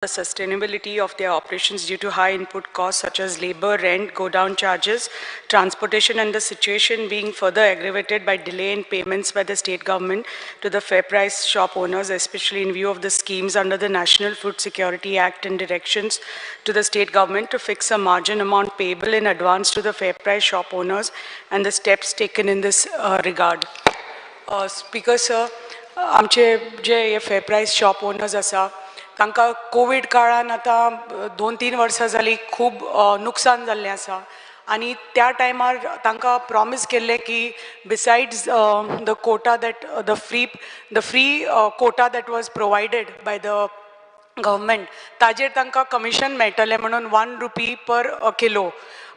The sustainability of their operations due to high input costs such as labor, rent, godown charges, transportation, and the situation being further aggravated by delay in payments by the state government to the fair price shop owners, especially in view of the schemes under the National Food Security Act and directions to the state government to fix a margin amount payable in advance to the fair price shop owners and the steps taken in this regard. Speaker sir, आमचे जे fair price shop owners आसा तांकां Covid काळान आतां 2-3 वर्सां जालीं खूब नुकसान जाल्लें आसा आनी त्या टायमार तांकां प्रॉमीस केल्लें की besides the quota that the free quota that was provided by the government ताजेर तांकां कमिशन मेळटलें म्हणून 1 रुपी पर किलो.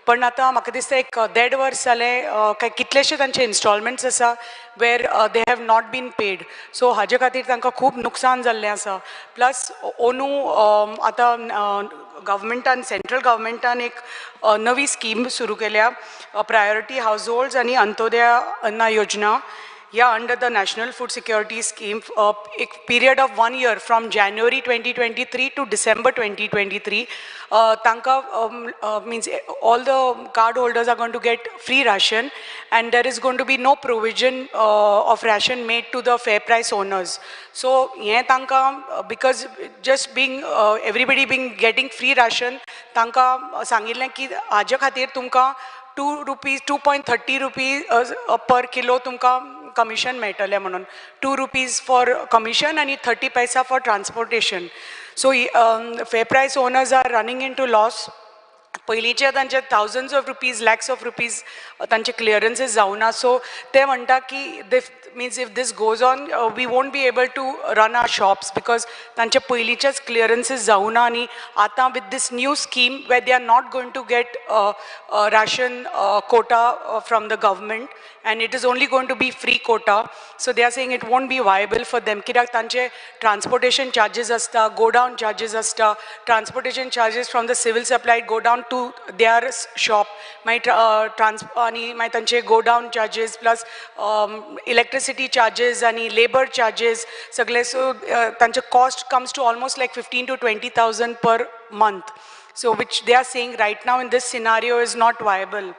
पण आतां म्हाका दिसता एक 1.5 वर्स जालें काय कितलेशे तांचे इन्स्टॉलमेंट्स आसा where they have not been paid. So हाजे खातीर तांकां खूब नुकसान जाल्लें आसा. प्लस अंदू आतां गव्हर्मेंटान सेंट्रल गव्हर्मेंटान एक नवी स्कीम सुरू केल्या प्रायोरिटी हावज होल्ड्स आनी अंत्योदय अन्न योजना या under the national food security scheme एक period of 1 year from January 2023 to December 2023 तांकां means all the card holders are going to get free ration and there is going to be no provision of ration made to the fair price owners. So हें तांकां because just being everybody being getting free ration तांकां सांगिल्लें की हाजे खातीर तुमकां 2.30 rupees per kilo तुमकां commission मेळटलें म्हणून 2 रुपीज फॉर कमिशन आनी 30 पैसा for transportation. So fair price owners are running into loss. पयलींचे तांचे thousands of rupees lakhs of rupees तांचे क्लियरन्सीस जावना. सो ते म्हणटा की they means if this goes on we won't be able to run our shops because तांचे पयलींचेच clearances जावना आनी आतां with this new scheme where they are not going to get ration quota from the government and it is only going to be free quota. So they are saying it won't be viable for them. कित्याक तांचे transportation charges आसता, godown charges आसता, transportation charges from the civil supply godown to their shop, मागीर आनी मागीर तांचे godown charges plus electricity charges आनी labour charges सगळे. सो तांचे cost comes to almost like 15,000 to 20,000 per month. So which they are saying right now in this scenario is not viable.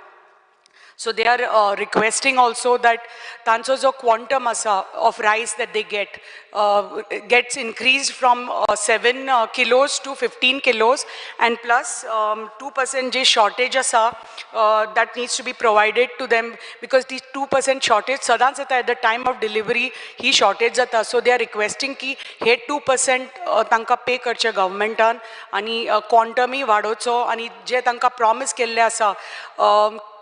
So they are requesting also that तांचो जो quantum आसा of rice that they get gets increased from 7 kilos to 15 kilos and plus 2% J shortage आसा that needs to be provided to them because ती 2% shortage सदांच येता at the time of delivery he shortage जाता. So they are requesting की हे 2% तांकां pay करचें गव्हर्मेंटान आनी क्वांटमूय वाडोवचो आनी जे तांकां प्रॉमीस केल्लें आसा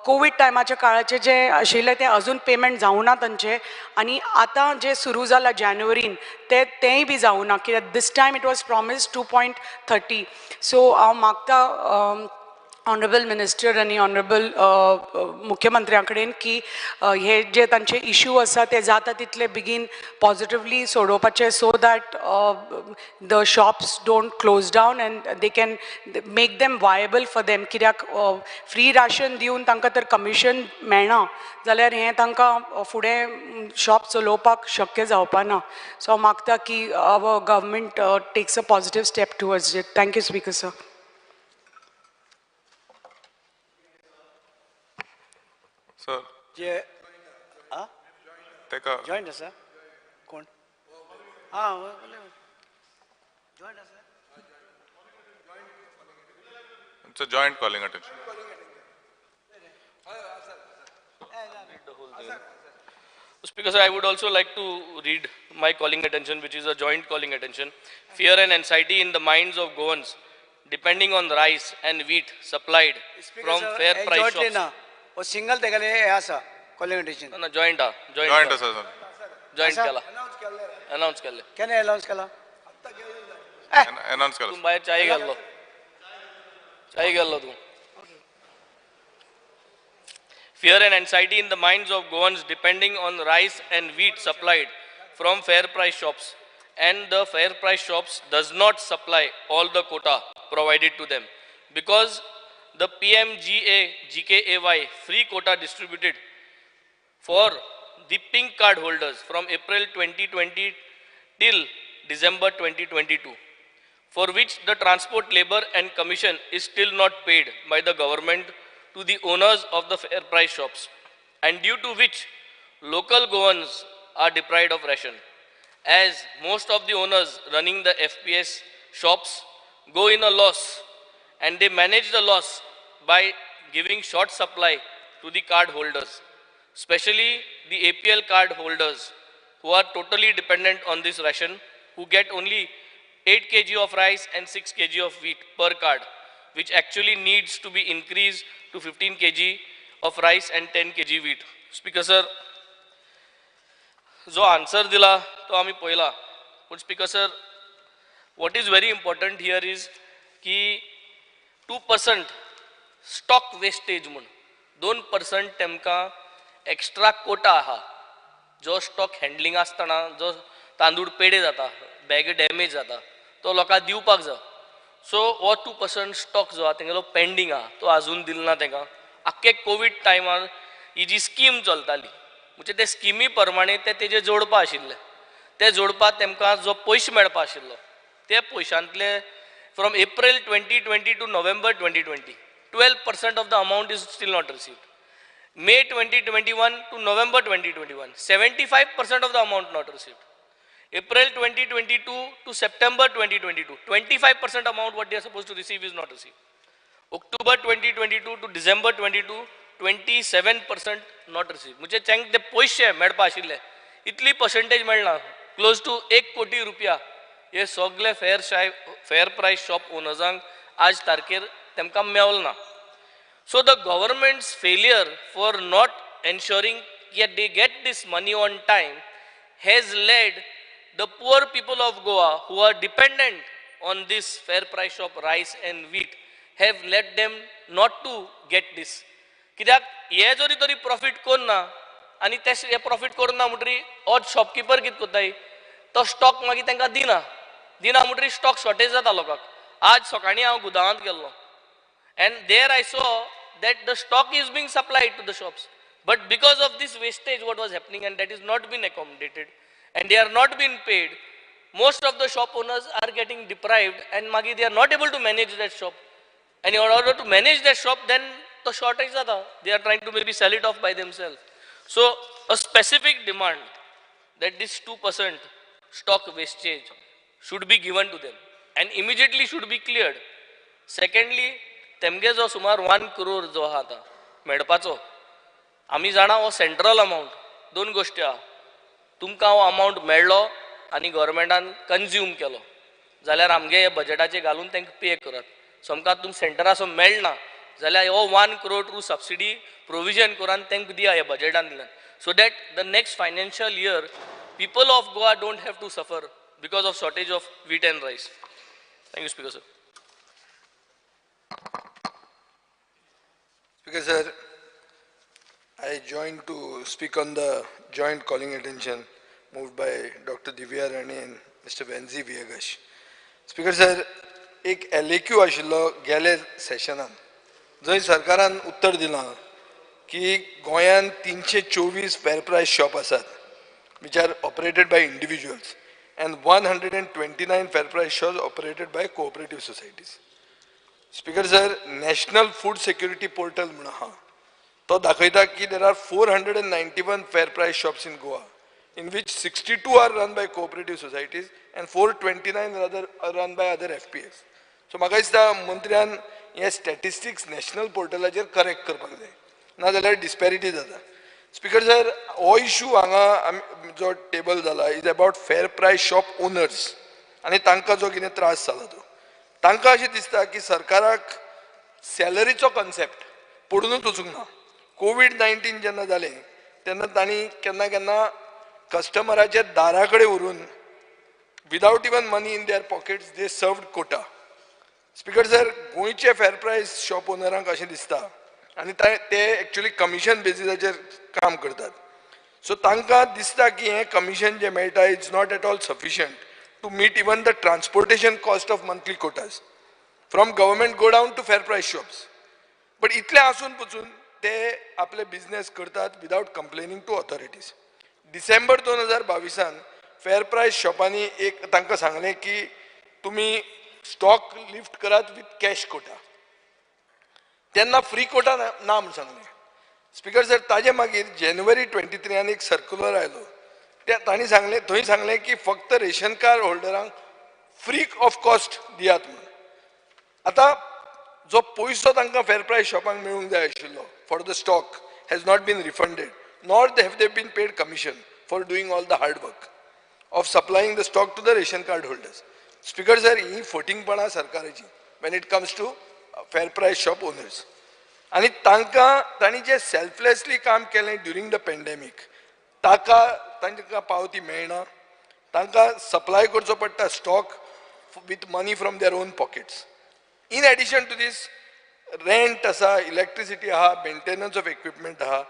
कोवीड टायमाच्या काळाचे जे आशिल्ले ते अजून पेमेंट जावना तांचे आनी आतां जे सुरू जाला जानेवारीन ते तेंय बी जावना कित्याक this time it was promise 2.30. So हांव मागता ऑनरेबल मिनिस्टर आनी ऑनरेबल मुख्यमंत्र्यां कडेन की हे जे तांचे इशू आसा ते जाता तितले बेगीन positively सोडोवपाचे so that the shops don't close down and they can make them viable for them. कित्याक फ्री राशन दिवन तांकां तर कमिशन मेळना जाल्यार हें तांकां फुडें शॉप चलोवपाक शक्य जावपा ना. सो हांव मागता की our government takes a positive step towards it. Thank you speaker sir. Sir, जे ताका जॉयंट आसा कोण? आं जॉयंट आसा. It's a joint calling attention. Speaker sir, I would also like to read my calling attention, which is a joint calling attention. Fear and anxiety in the minds of Goans depending on rice and wheat supplied from fair price shops. O single तेगेले हे आसा calling attention. ना joint आ joint आसा sir. Joint केला, announce केल्ले. केन्ना announce केला? Announce केला. तूं भायर चाय गेल्लो, चाय गेल्लो तूं. Fear and anxiety in the minds of Goans depending on rice and wheat supplied from fair price shops, and the fair price shops does not supply all the quota provided to them because the PMGA GKAY free quota distributed for the pink card holders from April 2020 till December 2022. for which the transport, labor and commission is still not paid by the government to the owners of the fair price shops, and due to which local Goans are deprived of ration, as most of the owners running the FPS shops go in a loss, and they manage the loss by giving short supply to the card holders, especially the APL card holders who are totally dependent on this ration, who get only 8 kg of rice and 6 kg of wheat per card, which actually needs to be increased to 15 kg of rice and 10 kg wheat. Speaker sir, जो answer दिला तो आमी पळयला, पूण speaker sir, what is very important here is की 2% stock wastage म्हूण 2% तेमकां extra कोटा आहा, जो स्टॉक हँडलिंग आसतना जो तांदूळ पेडे जाता, बॅग डॅमेज जाता, तो लोकांक दिवपाक जाय. सो हो 2% स्टॉक जो आहा तेंगेलो पेंडींग आहा, तो आजून दिल ना तेंकां. आख्खे कोवीड टायमार ही जी स्कीम चलताली, म्हणजे ते स्किमी प्रमाणे ते तेजे जोडपा आशिल्ले, ते जोडपा तेमकां जो पयशे मेळपा आशिल्लो ते पयशांतले from April 2020 to November 2020 12% of the amount is still not received. May 2021 to November 2021 75% of the amount not received. April 2022 to September 2022 25% amount what they are supposed to receive is not received. October 2022 to December 22 27% not received. म्हणजे तांकां ते पयशे मेळपा आशिल्ले इतली percentage मेळना, close two 1 कोटी रुपया हे सगळे फेअर प्रायस शॉप ओनर्सांक आज तारखेर तेमकां मेवल ना. So the government's failure for not ensuring that they get this money on time has led the poor people of Goa who are dependent on this fair price of rice and wheat have led them not to get this. कित्याक हे जरी तरी profit करना आनी ते हे profit करना म्हणटरी ऑड शॉपकिपर कितें करताय, तो स्टॉक मागीर तांकां दिना, दिना म्हणटरी स्टॉक शॉर्टेज जाता लोकांक. आज सकाळीं हांव गुदावांत गेल्लो and there I saw that the stock is being supplied to the shops, but because of this wastage what was happening and that is not been accommodated and they are not been paid, most of the shop owners are getting deprived and मागीर they are not able to manage that shop, and in order to manage that shop then the shortage जाता, they are trying to maybe sell it off by themselves. So a specific demand that this 2% stock wastage should be given to them and immediately should be cleared. Secondly, तेमगे जो सुमार 1 करोड जो आहा आतां मेळपाचो, आमी जाणा हो सेंट्रल अमावंट. दोन गोश्टी आहा, तुमकां हो अमावंट मेळ्ळो आनी गव्हर्मेंटान कंज्यूम केलो जाल्यार आमगे हे बजेटाचे घालून तांकां पे करात. समजा तुमकां सेंटरासो मेळना जाल्यार हो 1 करोड थ्रू सबसिडी प्रोविजन करून तांकां दिया ह्या बजेटांतल्यान, so that the next financial year people of Goa don't have to suffer because of shortage of wheat and rice. Thank you, Speaker sir. Speaker sir, I joined to speak on the joint calling attention moved by Dr. Divya Rane and Mr. Venzi Viegas. Speaker sir, एक LAQ आशिल्लो गेले सेशनान जंय सरकारान उत्तर दिलां की गोंयांत 324 fair प्रायस shop आसात which are operated by individuals and 129 fair price shops operated by cooperative societies. Speaker sir, National Food Security Portal म्हूण आहा, तो दाखयता की there are 491 fair price shops in Goa, in which 62 are run by cooperative societies and 429 are run by other FPS. So म्हाका दिसता मंत्र्यान हे statistics national पोर्टलाचेर करेक्ट करपाक जाय, नाजाल्यार डिस्पॅरिटी जाता. स्पीकर सर, हो इशू हांगा आमी जो टेबल जाला is about fair price shop owners आनी तांकां जो कितें त्रास जाला तो तांकां अशें दिसता की सरकाराक सॅलरीचो कॉन्सेप्ट पडुनूच वचूंक ना. कोवीड-19 जेन्ना जालें तेन्ना तांणी केन्ना केन्ना कस्टमराच्या दारा कडेन व्हरून without even money in their pockets they served quota. Speaker sir, गोंयचे फेअर प्रायस शॉप ओनरांक अशें दिसता आनी ते एक्चुअली कमिशन बेजिसाचेर काम करतात. सो तांकां दिसता की हें कमिशन जें मेळटा it's not at all sufficient to meet even the transportation cost of monthly quotas from government godown to fair price shops. But इतलें आसून पसून ते आपले बिजनेस करतात without complaining to authorities. December 2022 fair price शॉपांनी एक तांकां सांगलें की तुमी स्टॉक लिफ्ट करात विथ कॅश कोटा. तेन्ना फ्री कोटा ना म्हूण सांगलें. स्पीकर सर, ताजे मागीर जानेवारी 23 एक सर्क्युलर आयलो, ते तांणी सांगलें, थंय सांगलें की फक्त रेशन कार्ड होल्डरांक फ्री ऑफ कॉस्ट दियात म्हूण. आतां जो पयसो तांकां फेर प्रायस शॉपांक मेळूंक जाय आशिल्लो for the stock has not been refunded, nor have they been paid commission for doing all the hard work of supplying the stock to the ration card holders. Speaker sir, ही फटींगपणां सरकाराची when it comes to fair price shop owners. आनी तांकां तांणी जें selflessly काम केलें during the pandemic, ताका तांकां पावती मेळना, तांकां सप्लाय करचो पडटा stock with money from their own pockets. In addition to this, rent आसा, इलेक्ट्रिसिटी आहा, मेंटेनन्स ऑफ इक्विपमेंट आहा.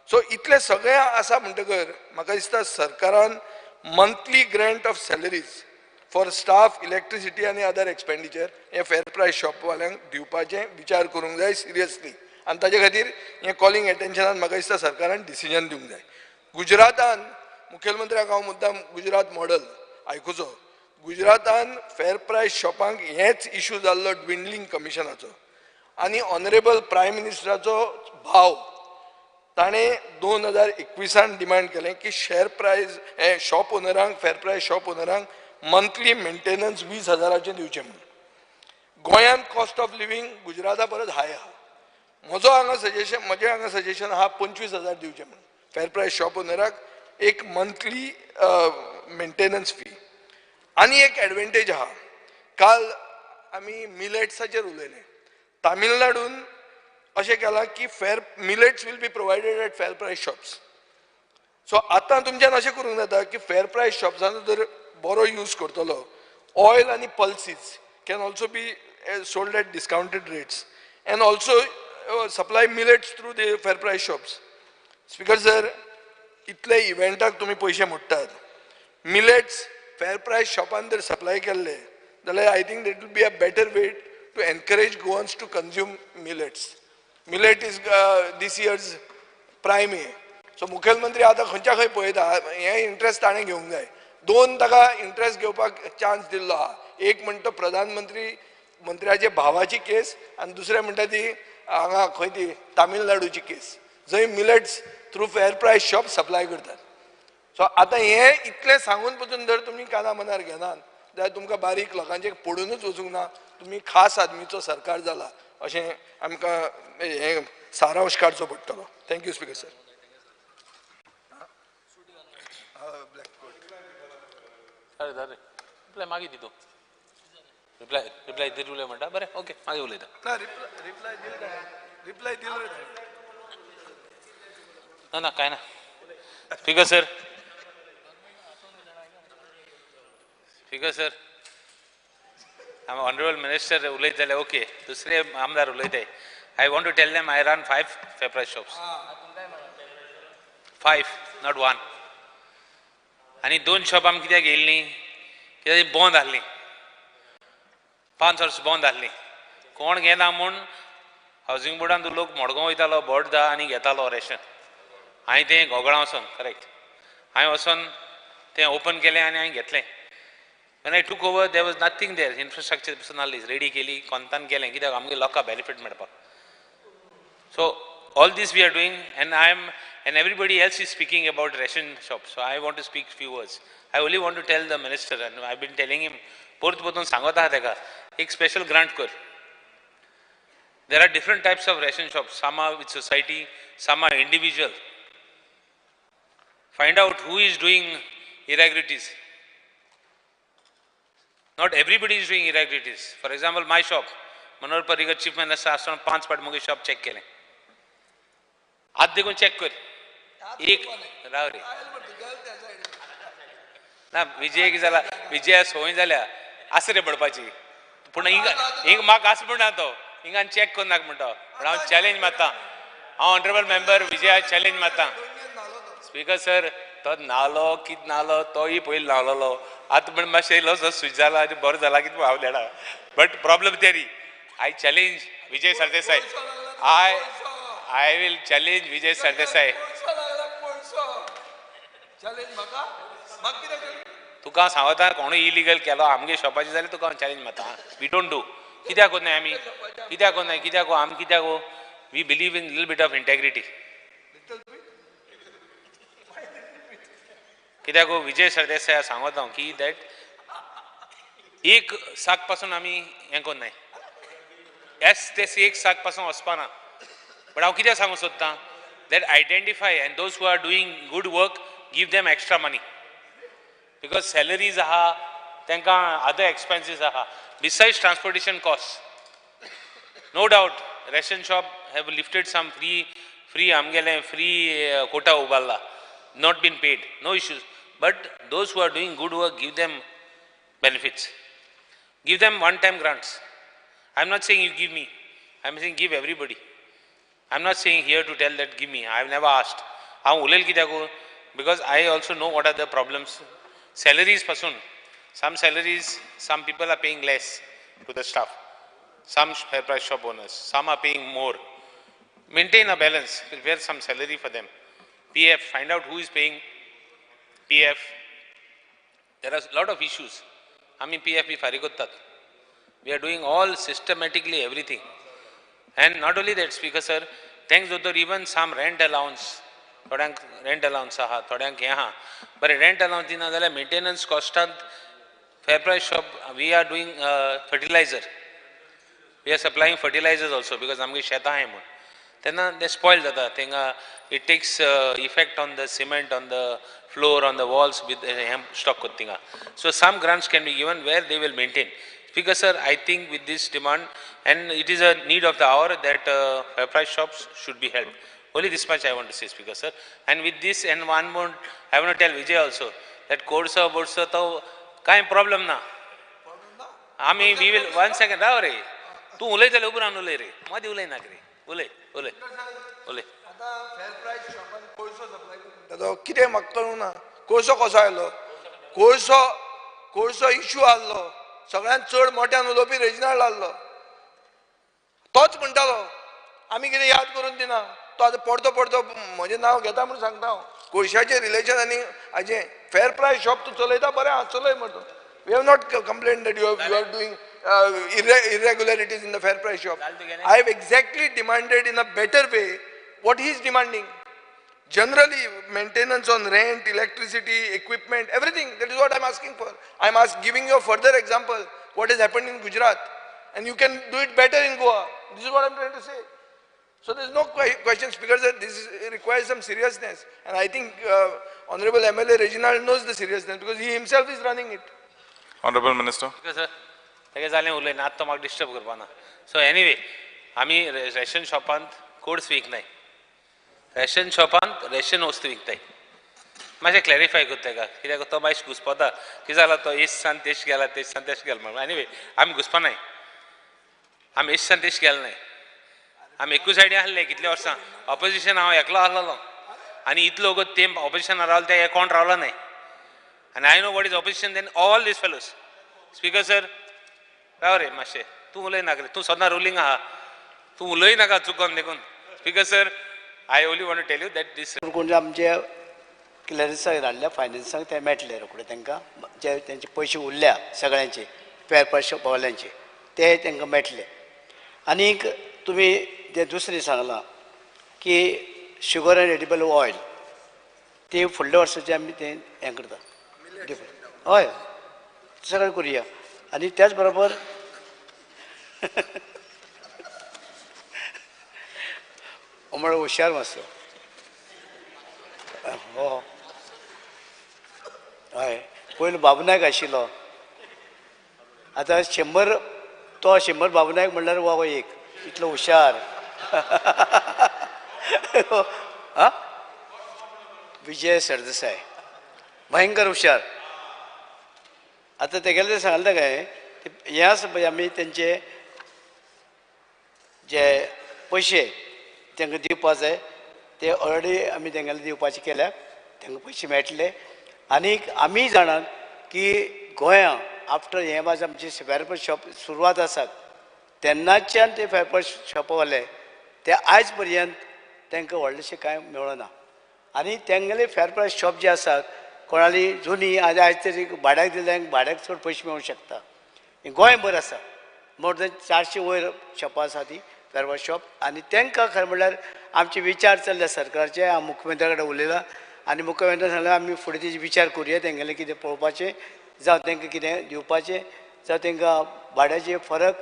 सो इतलें सगळें आसा म्हणटकर म्हाका दिसता सरकारान monthly grant of salaries for staff, electricity आनी अदर एक्सपेंडिचर हें फेर प्रायस शॉपवाल्यांक दिवपाचें विचार करूंक जाय सिरियसली. आनी ताजे खातीर हें कॉलिंग एटेन्शनान म्हाका दिसता सरकारान डिसिजन दिवंक जाय. गुजरातान मुखेलमंत्र्याक हांव मुद्दाम गुजरात मॉडल आयकुचो. गुजरातान फेर प्रायस शॉपांक हेच इशू जाल्लो ड्विंडलिंग कमिशनाचो, आनी ऑनरेबल प्रायम मिनिस्टराचो भाव ताणें 2021 डिमांड केलें की शेअर प्रायस हे शॉप ओनरांक, फेर प्रायस शॉप ओनरांक मंथली मेंटेनन्स 20,000 दिवचें म्हणून. गोंयांत कॉस्ट ऑफ लिव्हींग गुजराता परस हाय आहा. म्हजो हांगा सजेशन, म्हजें हांगा सजेशन आहा 25,000 दिवचें म्हणून फेर प्रायस शॉप ओनराक एक मंथली मेंटेनन्स फी. आनी एक एडवांटेज आहा, काल आमी मिलेट्साचेर उलयले. तामिळनाडून अशें केलां की fair millets will be provided at fair price shops. So आतां तुमच्यान अशें करूंक जाता की फेर प्रायस शॉप्साचो जर बरो यूज करतलो, ऑयल आनी pulses can also be sold at discounted rates and also supply millets through the fair price shops. Speaker sir, इतले इव्हेंटाक तुमी पयशे मोडटात, मिलेट्स फेर प्रायस शॉपान जर सप्लाय केल्ले जाल्यार I think that will be a better way to encourage Goans to consume millets. Millet is this year's prime हे. So मुखेलमंत्री आतां खंयच्या खंय पळयता, हें इंट्रस्ट ताणें घेवंक जाय. दोन ताका इंट्रस्ट घेवपाक चान्स दिल्लो आहा, एक म्हणटा प्रधानमंत्री मंत्र्याचे भावाची केस आनी दुसरें म्हणटा ती हांगा खंय ती तामिळनाडूची केस जंय millets through fair price shop supply करतात. सो आतां हें इतलें सांगून पसून जर तुमी काना मनार घेनात जाल्यार तुमकां बारीक लोकांचेर पडुनूच वचूंक ना, तुमी खास आदमीचो सरकार जाला अशें आमकां हें सारांश काडचो पडटलो. Thank you speaker sir. Reply मागीर दितो. रिप्लाय रिप्लाय दिले म्हणटा, बरें ओके मागीर उलयता. ना, रिप्लाय दिले, रिप्लाय दिलो ना, ना कांय ना. Speaker sir, speaker sir, आम ऑनरेबल मिनिस्टर उलयत जाल्यार ओके, दुसरे आमदार उलयताय. I want to tell them I run 5 fair price shops, 5 not 1. आनी 2 शॉप आमी कित्याक येयल्लीं, कित्याक बंद आहलीं, 5 वर्स बंद आहलीं, कोण घेना म्हूण हावजींग बोर्डान लोक मडगांव वयतालो बोर्डा आनी घेतालो रेशन. हांवें तें गोगळां वचोन करेक्ट, हांवें वचोन तें ओपन केलें आनी हांवें घेतलें. When I took over, there was nothing there. Infrastructure पसून आहली, रेडी केली, कोंतान केलें, कित्याक आमगे लोकांक बेनिफीट मेळपाक. So all this we are doing, and I am, and everybody else is speaking about ration shop. So I want to speak few words. I only want to tell the minister, and I been telling him, परत परतून सांगत आहा तेका, एक special grant कर. There are different types of ration shops. Some are with society, some are individual. Find out who is doing irregularities. Not everybody is doing irregularities. For example, my shop, Manohar Parrikar chief minister आसतना 5 फावट म्हगे shop check केलें. आतां देखून check कर. एक राव रे ना, विजय कितें जाला, विजया संवय जाल्या आसा रे पडपाची, पूण हिंगा हिंग म्हाका आसा म्हणना तो, हिंगान चॅक करूं नाका म्हणटा. पूण हांव चॅलेंज मारता, हांव ऑनरेबल मेंबर विजया चॅलेंज मारता. स्पीकर सर, तो न्हालो कितें न्हालो, तोय पयलीं न्हालोलो, आतां म्हण मातशें इल्लोसो स्विच जाला आनी बरो जाला कितें हांव जाणा, बट प्रॉब्लम तेरी. I challenge Vijay Sardesai, I will challenge Vijay Sardesai. तुका हांव सांगता कोणूय इलिगल केलो आमगे शॉपाचेर जाल्यार तुका हांव चॅलेंज मारता. We don't do. कित्याक कोन्नाय आमी, कित्याक कोन्नाय, कित्याक आमी, कित्याक we believe in little bit of integrity. कित्याक विजय सरदेसाय सांगता हांव की that एक साक पासून आमी हें कोन्नाय, एस तेस एक साक पासून वचपाना. बट हांव कितें सांगूंक सोदतां that identify and those who are doing good work give them extra money, because salaries आहा तांकां, अदर एक्सपेन्सीस आहा besides transportation cost. No doubt ration shop have lifted some free आमगेलें फ्री कोटा उबारला, not been paid, no issues. But those who are doing good work give them benefits, give them one time grants. I am not saying you give me, I am saying give everybody. I am not saying here to tell that give me, I have never asked. हांव उलयल कित्याक, because I also know what are the problems. Salaries पासून some salaries, some people are paying less to the staff, some fair price shop owners, some are paying more. Maintain a balance, prepare some salary for them. PF, find out who is paying PF. There are lot of issues. आमी PF B फारीक करतात. We are doing all systematically everything. And not only that, Speaker sir, thanks दोतोर, even some rent allowance, थोड्यांक rent allowance आहा, थोड्यांक हें आहा. बरें, rent allowance दिना जाल्यार maintenance कॉस्टांत fair price shop we are doing fertilizer, we are supplying fertilizers also, because आमगे शेतां आहाय म्हूण. तेन्ना ते स्पॉयल जाता, तेंगा it takes effect on the cement, on the floor, on the walls with हें स्टॉक कोत्ता थिंगा. So some grants can be given where they will maintain. Speaker sir, I think with this demand, and it is a need of the hour that fair price shops should be helped. Only this much I want to say, Speaker sir. And with this, and one more, I want to tell Vijay also that कोडसो बोडसो तो कांय problem ना. आमी we will, one second राव रे, तूं उलयतले उपरांत उलय रे, मदीं उलय नाका रे, उलय उलय उलय. आतां फेर प्रायस शॉपान कोळसो सप्लाय करता तो कितें म्हाका कळूंक ना. कोळसो कसो आयलो? कोळसो कोळसो इशू आहलो, सगळ्यांत चड मोठ्यान उलोवपी रेजिनाल्ड आहलो, तोच म्हणटालो आमी कितें याद करून दिना. तो आतां परतो परतो म्हजें नांव घेता म्हूण सांगता हांव. कोळशाचें रिलेशन आनी हाजें फेर प्रायस शॉप तूं चलयता, बरें आहा चलय म्हणटा. We have not complain that you are doing irregularities in the fair price shop. I have exactly demanded in a better way what he is demanding. Generally, maintenance on rent, electricity, equipment, everything. That is what I am asking for. I am giving you a further example, what has happened in Gujarat. And you can do it better in Goa. This is what I am trying to say. So there is no question, Speaker sir, this requires some seriousness. And I think Honorable MLA Reginald knows the seriousness because he himself is running it. Honorable Minister. Speaker sir, तेगे जालें उलय ना, आतां तो म्हाका disturb करपाना. So anyway, आमी ration शॉपांत codes विकनाय, ration शॉपांत ration वस्तू विकताय. मातशें क्लॅरिफाय करता तेका, कित्याक तो मातशें घुसपता, कितें जाला तो एश सान तेश गेला, तेश सान तेश गेला म्हणून. एनिवे, आमी घुसपानाय, आमी एश सान तेश गेले नाय. आमी एकूच सायडीन आहले कितले वर्सां ऑपोजिशन, हांव एकलो आहलोलो आनी इतलो वगत तेंप ऑपोजिशनान रावलो, ते कोण रावलो नाय. आनी I know what is opposition then all these fellows. Speaker sir, राव रे मातशें, तूं उलय नाका रे, तूं सदां रुलींग आहा, तूं उलय नाका चुकोन देखून. Speaker sir, I only want to tell you that this कोण आमचे क्लियरन्साक धाडल्या फायनान्साक, ते मेळटले रोखडे तांकां, जे तेंचे पयशे उरल्या सगळ्यांचे फेर प्रायस शॉपवाल्यांचे ते तांकां मेळटले. आनीक तुमी जें दुसरें सांगलां की शुगर एंड एडिबल ऑयल, ते फुडल्या वर्साचें आमी तें हें करता, हय सगळें करुया. आनी त्याच बरोबर म्हळ्यार हुशार मातसो, हो हय, पयलो बाबू नायक आशिल्लो, आतां 100 तो 100 बाबू नायक म्हणल्यार हो एक इतलो हुशार. आं, विजय सरदेसाय भयंकर हुशार. आतां तेगेलें सांगलें काय हें आसा पळय, आमी तेंचे जे पयशे तांकां दिवपा जाय ते ऑलरेडी आमी तेंगेले दिवपाचे केल्या, तांकां पयशे मेळटले. आनीक आमी जाणात की गोंया आफ्टर हें बाज आमची फेर प्रायस शॉप सुरवात आसात तेन्नाच्यान ते फेर प्रायस शॉपवाले ते आयज पर्यंत तांकां व्हडलेशें कांय मेळना. आनी तेंगेले फेर प्रायस शॉप जे आसात कोणाली जुनी आज आयज तरी भाड्याक दिल्यार भाड्याक चड पयशे मेळूंक शकता. गोंय बरें आसा, मोर दॅन 400 वयर शॉपां आसा ती फेर प्रायस शॉप. आनी तांकां खरें म्हणल्यार आमचे विचार चल्ले सरकारचे, हांव मुख्यमंत्र्या कडेन उलयलां आनी मुख्यमंत्र्यान सांगलें आमी फुडें तेजी विचार करुया, तेंगेलें कितें पळोवपाचें जावं तांकां कितें दिवपाचें जावं तांकां भाड्याचे फरक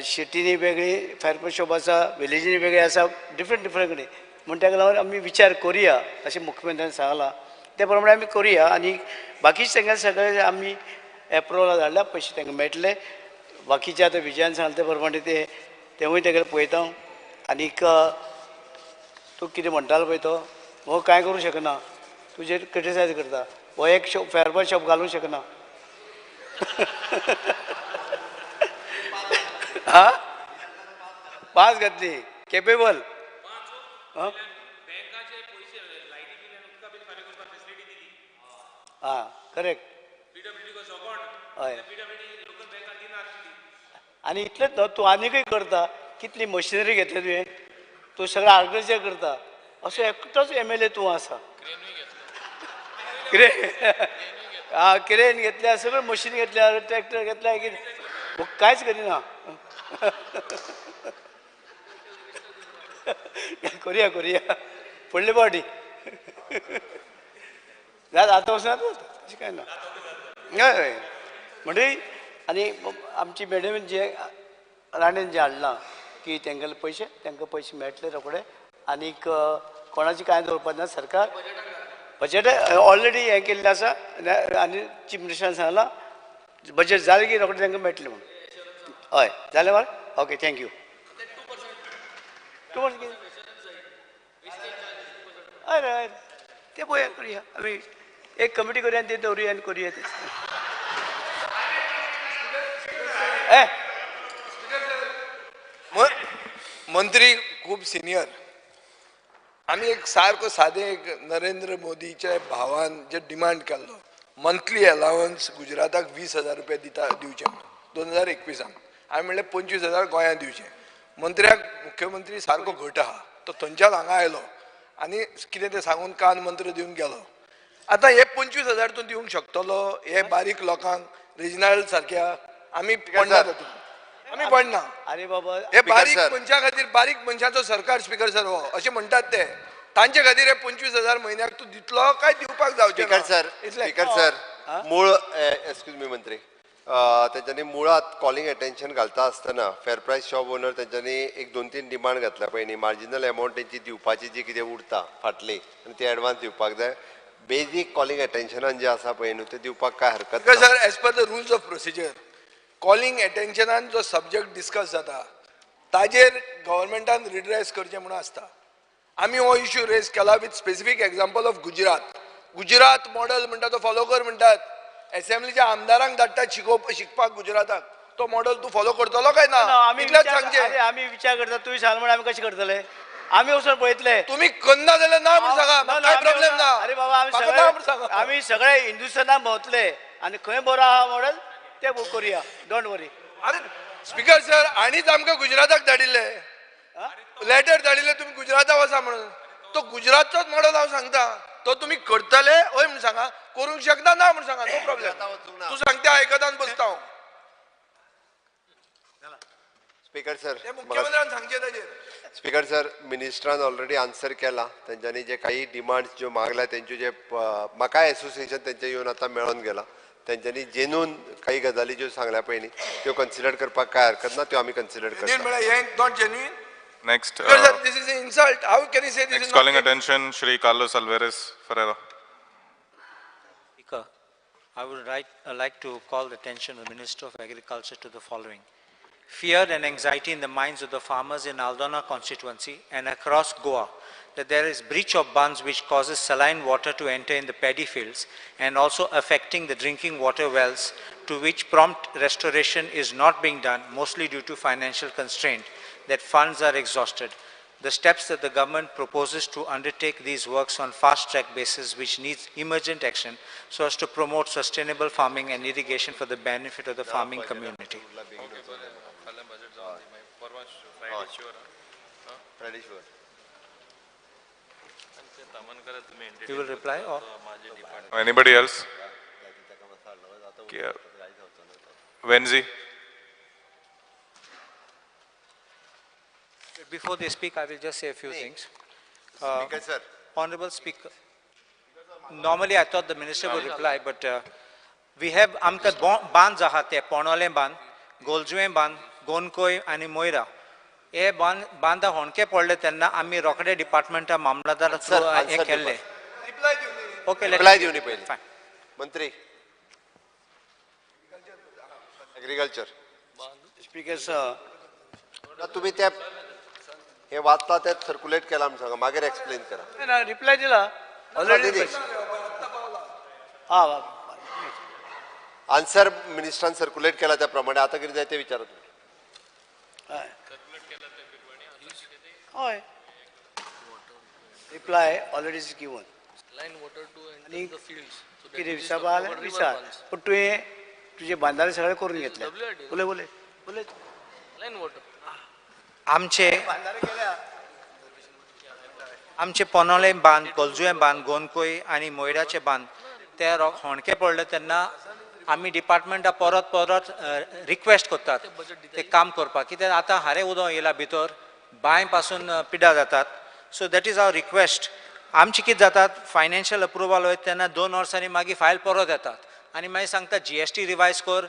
सिटीनी वेगळी फेर प्रायस शॉप आसा, विलेजीनी वेगळी आसा, डिफरंट डिफरंट कडेन, म्हूण ताका लागून आमी विचार करुया अशें मुख्यमंत्र्यान सांगलां, ते प्रमाणे आमी करुया. आनी बाकीचे तांकां सगळे आमी एप्रुवला धाडल्या, पयशे तांकां मेळटले. बाकीचे आतां विजयान सांगलें ते प्रमाणे ते तेवूय तेगेले पळयता. आनीक तूं कितें म्हणटालो पळय तो हो कांय करूंक शकना, तुजेर क्रिटिसायज करता, हो एक शॉप फेर प्रायस शॉप घालूंक शकना. हा पांच घातली केपेबल. हां करेक्ट. हय आनी इतलेंच न्हू, तूं आनीकय करता, कितली मशिनरी घेतली तुवें, तूं सगळें आर्गनायजर करता, असो एकटोच एम एल ए तूं आसा. क्रेन आं क्रेन घेतल्या, सगळें मशीन घेतल्या, ट्रॅक्टर घेतल्या, कितें कांयच करिना. करुया करुया फुडले पावटी जाता, आतां वचना तशें कांय ना. हय हय म्हणटकीर आनी आमची मॅडमीन जे राणेन जें हाडलां की तेंगेले पयशे तांकां पयशे मेळटले रोखडे, आनीक कोणाची कांय दवरपाक ना. सरकार बजेट ऑलरेडी हें केल्लें आसा आनी चीफ मिनिस्टरान सांगलां बजेट जालें की रोखडें तांकां मेळटलें म्हणून. हय जालें मरे, ओके thank you. 2% कितें? हय हय तें पळोवया करुया, आमी एक कमिटी करुया आनी ते दवरुया आनी करुया तें. मंत्री खूब सिनियर, आमी एक सारको सादें एक नरेंद्र मोदीच्या भावान जे डिमांड केल्लो मंथली अलावन्स गुजराताक 20,000 रुपया दिता दिवचे म्हणून 2021 हांवें म्हणलें 25,000 गोंयांत दिवचे. मंत्र्याक मुख्यमंत्री सारको घट आहा, तो थंयच्यान हांगा आयलो आनी कितें तें सांगून कान मंत्र दिवन गेलो. आतां हे 25,000 तूं दिवंक शकतलो हे बारीक लोकांक रिजनल सारक्या? आमी पडना तातूंत, आमी पडना. अरे बाबा हे बारीक मनशां खातीर, बारीक मनशाचो सरकार स्पीकर सर हो अशें म्हणटात ते, तांचे खातीर हे 25,000 म्हयन्याक तूं दितलो काय दिवपाक जावचें? स्पीकर सर, स्पीकर सर मूळ एक्सक्यूज मी मंत्री, तेंच्यांनी मुळात कॉलिंग अटेन्शन घालता आसतना फेर प्रायस शॉप ओनर तेंच्यांनी एक 2-3 डिमांड घातल्या पळय न्ही, मार्जिनल एमावंट तेंची दिवपाची जी कितें उरता फाटली आनी ती एडवान्स दिवपाक जाय. बेजीक कॉलिंग अटेन्शनान जे आसा पळय न्हू ते दिवपाक काय हरकत ना. Sir as per the rules of procedure calling अटेन्शनान जो सब्जॅक्ट डिस्कस जाता ताजेर गव्हर्मेंटान रिड्रेस करचें म्हणून आसता. आमी हो इश्यू रेज केला with specific example of Gujarat. Gujarat model म्हणटा तो फॉलो कर म्हणटात, एसेंब्लीच्या आमदारांक धाडटात शिकपाक गुजराताक, तो मॉडल तूं फॉलो करतलो काय ना? इतलेंच सांगचें. आमी विचार करता, तुवें सांगलें म्हणून आमी कशें करतले? आमी वचून पळयतले. तुमी करना जाल्यार ना म्हूण सांगा, काय प्रॉब्लेम ना. अरे बाबा आमी सगळे हिंदुस्थानाक भोंवतले आनी खंय बरो आहा मॉडल ते बुक करुया, don't वरी. अरे स्पीकर सर आनीच आमकां गुजराताक धाडिल्ले, लेटर धाडिल्ले तुमी गुजराताक वचा म्हणून, तो गुजरातचोच मॉडल हांव सांगता, तो तुमी करतले हय म्हूण सांगा, करूंक शकना ना म्हूण सांगा, नो प्रॉब्लेम. तूं सांगता आयकता बसता हांव. स्पीकर सर मुख्यमंत्र्यान सांगचें ताजेर. स्पीकर सर मिनिस्टरान ऑलरेडी आन्सर केला, तेंच्यांनी जे काही डिमांड्स ज्यो मागल्या तेंच्यो जे म्हाकाय एसोसिएशन तेंचे येवन आतां मेळोन गेला, तेंच्यांनी जेन्यून काही गजाली ज्यो सांगल्या पळय न्ही त्यो कन्सिडर करपाक काय हरकत ना, त्यो आमी कन्सिडर करता. Next, this is an insult. How can you say this next is calling not attention, Shri Carlos Alvarez Ferreira. Speaker, I would like to call the attention of the Minister of Agriculture to the following. Fear and anxiety in the minds of the farmers in Aldona constituency and across Goa that there is breach of bunds which causes saline water to enter in the paddy fields and also affecting the drinking water wells, to which prompt restoration is not being done, mostly due to financial constraint, that funds are exhausted. The steps that the government proposes to undertake these works on fast track basis, which needs emergent action so as to promote sustainable farming and irrigation for the benefit of the farming community. You will reply or? Anybody else? Yeah. Venzi. Before they speak, I will just say a few things. Speaker sir. Honorable Speaker, normally I thought the minister would reply, but we have आमकां बांद आहा ते पोणोलें बांद, गोलजुवें बांद, गोनकोय आनी मोयरा हे बांदा होणके पडले तेन्ना आमी रोखडे डिपार्टमेंटा मामलादारा थ्रू हें केल्लें. ओके, रिप्लाय दिवनी पयलीं. मंत्री एग्रीकल्चर. स्पीकर सर, तुमी ते हे वाचता ते सर्क्युलेट केला म्हूण सांगा, मागीर एक्सप्लेन करा. ना रिप्लाय दिला ऑलरेडी. हा, आन्सर मिनिस्टरान सर्क्युलेट केला त्या प्रमाणे आता कितें जाय ते विचारा तुमी. हय, रिप्लाय ऑलरेडी is given. आनी कितें विचारपा जाल्यार विचार, पूण तुवें तुजे बांदारे सगळे करून घेतले. उलय उलय उलय. आमचे आमचे पोनोले बांद, कोलजुवें बांद, गोनकोय आनी मोयराचे बांद ते होणके पडले तेन्ना आमी डिपार्टमेंटा परत परत रिक्वेस्ट करतात ते काम करपाक, कित्याक आतां हारें उदक येयला भितर, बांय पासून पिड्डा जातात. So that is our request. आमची कितें जातात, फायनान्शियल अप्रुवल वयता तेन्ना 2 वर्सांनी मागीर फायल परत येतात आनी मागीर सांगता GST revise कर,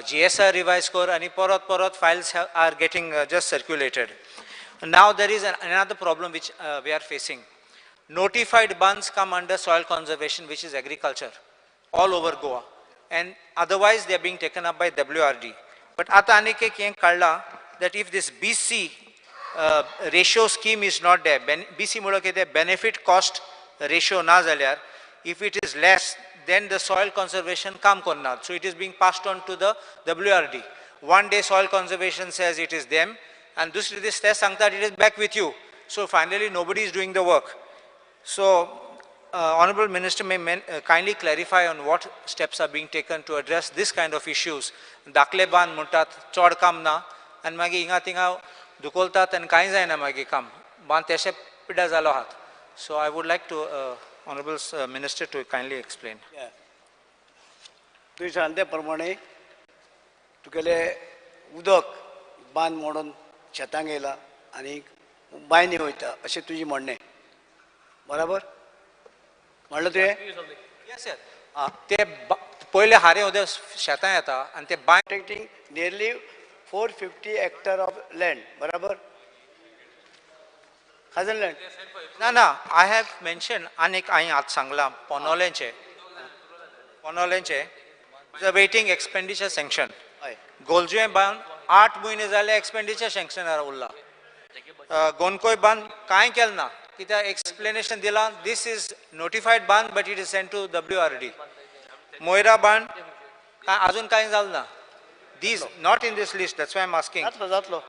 GSR revise कर, आनी परत परत files are getting just circulated. Now there is another problem which we are facing. Notified bunds come under soil conservation, which is agriculture, all over Goa, and otherwise they are being taken up by WRD. But आता आनीक एक हें काडलां that if this BC ratio scheme is not there, BC म्हणल्यार कितें, benefit cost ratio ना जाल्यार, if it is less, then the soil conservation काम करना. So it is being passed on to the WRD. One day soil conservation says it is them, and दुसरे दीस ते सांगतात it is back with you. So finally nobody is doing the work. So Honorable Minister may kindly clarify on what steps are being taken to address this kind of issues. दाखले बांद म्हणटात चड काम ना, आनी मागीर हिंगा थिंगा दुखोलतात आनी कांय जायना मागीर काम बांद तेशें पिड्ड्यार जालो आहात. So I would like to Honorable Minister to kindly explain. तुवें सांगले प्रमाणे तुगेले उदक बांद मोडून शेतांक येयला आनी बांयनी वयता अशें तुजें म्हणणें, बराबर म्हणलें तुवें? Yes sir. ते पयले हारें उदक शेतां येता आनी ते बांय protecting nearly 450 hectare of land, बराबर? खाजन लँड ना ना, I have mention आनीक हांवें आतां सांगलां पोनोलेंचें, पोनोलेंचें वेटींग एक्सपेंडिचर सँक्शन. हय, गोलजुवें बांद 8 म्हयने जाले एक्सपेंडिचर सँक्शनार उरला. गोनकोय बांद कांय केलें ना, कित्याक एक्सप्लेनेशन दिलां this is notified bund but it is send to WRD. Moira बांद काय अजून कांय जालें ना. These not in this list, that's why I am asking. जातलो जातलो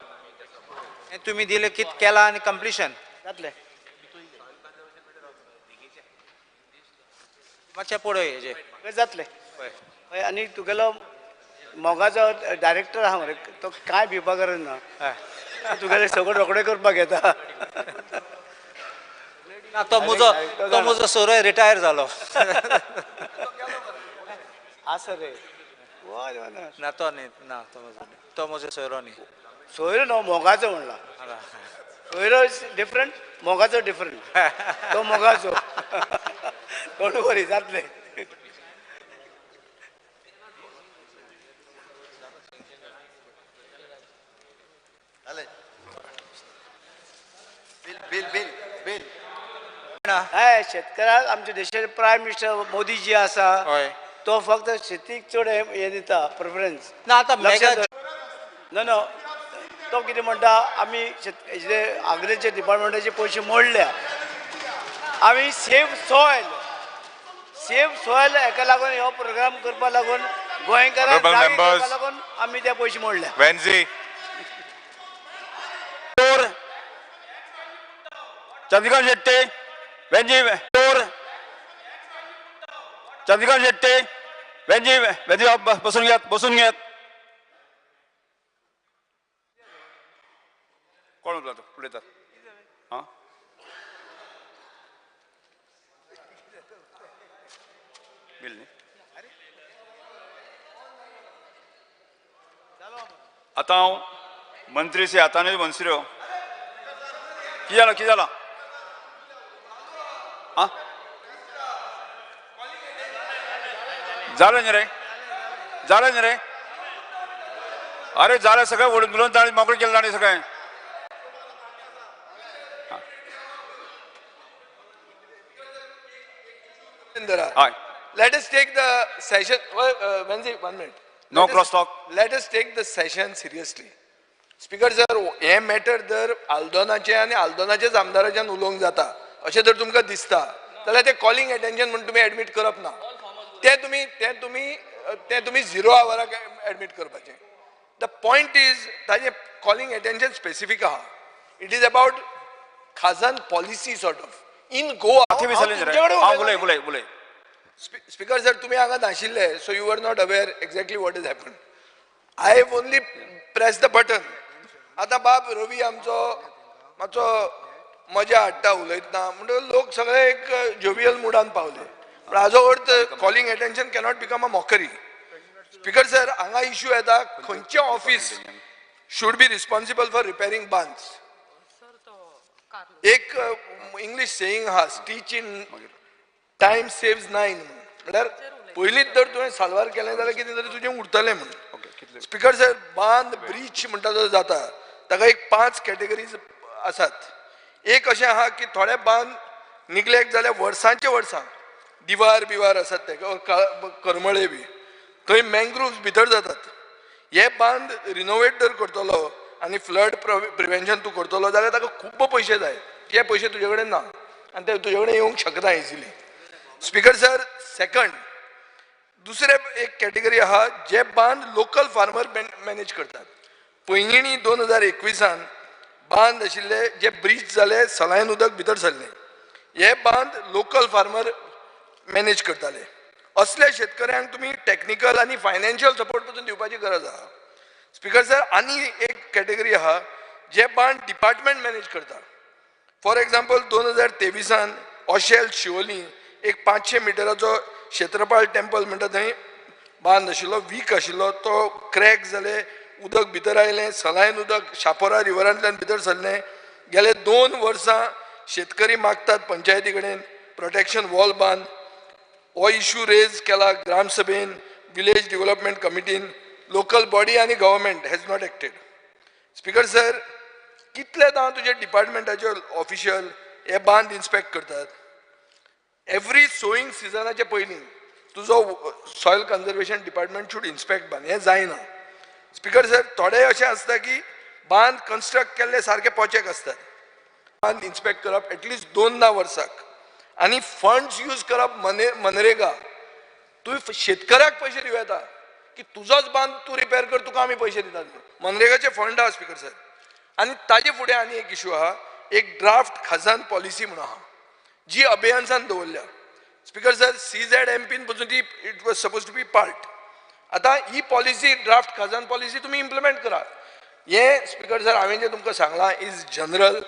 तुमी दिलें कितें केलां आनी कंप्लिशन जातलें. मातशें पळय हेजें जातलें. हय, आनी तुगेलो मोगाचो डायरेक्टर आहा मरे, तो कांय भिवपा गरज ना, तुगेलें सगळें रोखडें करपाक येता. ना, तो म्हजो तो म्हजो सोरोय रिटायर जालो. आसा रे ना, तो न्ही ना, तो म्हजो तो म्हजो सोयरो न्ही. सोयरो न्हू, मोगाचो म्हणला. सोयरो is different, मोगाचो डिफरंट. तो मोगाचो. Don't worry, जातलें. Bill bill bill. हय, शेतकऱ्याक आमच्या देशाचे प्रायम मिनिस्टर मोदी जी आसा तो फक्त शेतीक चड हें दिता प्रेफरन्स ना. आतां ना ना, तो कितें म्हणटा, आमी एग्रीकल्चर डिपार्टमेंटाचे पयशे मोडल्या, आमी सेफ सॉयल, सेफ सॉयल हेका लागून हो प्रोग्राम करपाक लागून गोंयकारांक लागून आमी ते पयशे मोडल्या. वेन्झी चंद्रकांत शेट्टी, वेंजी तोर, चंद्रकांत शेट्टी, वेंजी वेंजी बसून घेत, बसून घेत. कोण उलयता उलयतात? हां, बील न्ही. आतां हांव मंत्री श्री आतानाजियो मोन्सेरो. कितें जालां, कितें जालां? आं, जालें न्ही रे, जालें न्ही रे? अरे जालें सगळें, उलोवन ताणें मोकळें केलें ताणें सगळें. हय. Let us take the session, Venzy, 1 minute. No cross talk. Let us take the session seriously. Speaker sir, हें मॅटर जर आल्दोनाचें आनी आल्दोनाचेच आमदाराच्यान उलोवंक जाता अशें जर तुमकां दिसता जाल्यार तें कॉलिंग एटेन्शन म्हूण तुमी एडमीट करप ना. तें तुमी 0 आवराक एडमीट करपाचें. The point is ताजें कॉलिंग एटेन्शन स्पेसिफीक आहा. It is about khazan policy sort of in Goa. उलय उलय उलय. स्पीकर सर, तुमी हांगा नाशिल्ले, so you are not aware exactly what is happen. I have only press the button. आतां बाब रवी आमचो मातसो मजा हाडटा उलयतना, म्हणटकच लोक सगळे एक जोवियल मुडान पावले. पूण हाजो अर्थ calling attention cannot become a mockery. Speaker sir, हांगा इश्यू येता खंयचें office should be responsible for repairing बांद्स. एक इंग्लीश सेईंग आहा, स्टीच इन टायम सेव्स 9. म्हळ्यार पयलींच जर तुवें साल्वार केलें जाल्यार कितें तरी तुजें उरतलें म्हणून. स्पीकर सर, बांद ब्रीच म्हणटा तो जाता ताका एक 5 कॅटेगरीज आसात. एक अशें आहा की थोडे बांद निग्लेक्ट जाल्यार वर्सांचे वर्सां दिवार बिवार आसात ते करमळे बी थंय मँग्रुव्स भितर जातात. हे बांद रिनोवेट जर करतलो आनी फ्लड प्रिवेन्शन तूं करतलो जाल्यार ताका खूब पयशे जाय. ते पयशे तुजे कडेन ना आनी ते तुजे कडेन येवंक शकना इजिली. स्पीकर सर, सेकंड दुसरे एक कॅटेगरी आहा जे बांद लोकल फार्मर मॅनेज करतात. पैंगिणी 2021 बांद आशिल्ले जे ब्रीच जाले, सलायन उदक भितर सरलें, हे बांद लोकल फार्मर मॅनेज करताले. असल्या शेतकऱ्यांक तुमी टॅक्निकल आनी फायनान्शियल सपोर्ट पसून दिवपाची गरज आहा. स्पीकर सर, आनी एक कॅटेगरी आहा जे बांद डिपार्टमेंट मॅनेज करता. फॉर एग्जाम्पल 2023 ओशेल शिवोली एक 500 मिटराचो क्षेत्रपाल टेम्पल म्हणटा थंय बांद आशिल्लो, वीक आशिल्लो, तो क्रॅक जाले, उदक भितर आयलें, सलायन उदक शापोरा रिवरांतल्यान भितर सरलें. गेले 2 वर्सां शेतकरी मागतात पंचायती कडेन प्रोटेक्शन वॉल बांद. हो इशू रेज केला ग्रामसभेन, विलेज डेव्हलपमेंट कमिटीन, लोकल बॉडी आनी government has not acted. Speaker sir, कितले दां तुजे डिपार्टमेंटाचे ऑफिशियल हे बांद इन्स्पेक्ट करतात? एवरी सोईंग सिजनाचे पयलीं तुजो soil conservation department should inspect बांद. हें जायना. स्पीकर सर, थोडे अशें आसता की बांद कन्स्ट्रक्ट केल्ले सारके पोचेक आसतात. बांद इन्स्पेक्ट करप एटलिस्ट 2 वर्साक आनी फंड्स यूज करप मनरेगा. तुवें शेतकऱ्याक पयशे दिवं येता की तुजोच बांद तूं रिपेर कर, तुका आमी पयशे दितात. मनरेगाचे फंड आहा स्पीकर सर. आनी ताजे फुडें आनी एक इशू आहा, एक ड्राफ्ट खाजन पॉलिसी म्हणून आहा जी अभियन्सान दवरल्या. स्पीकर सर, CZMPन पसून ती it was suppose to be part. आतां ही पॉलिसी ड्राफ्ट खाजन पॉलिसी तुमी इम्प्लिमेंट करात. हें स्पीकर सर हांवें जें तुमकां सांगलां is general,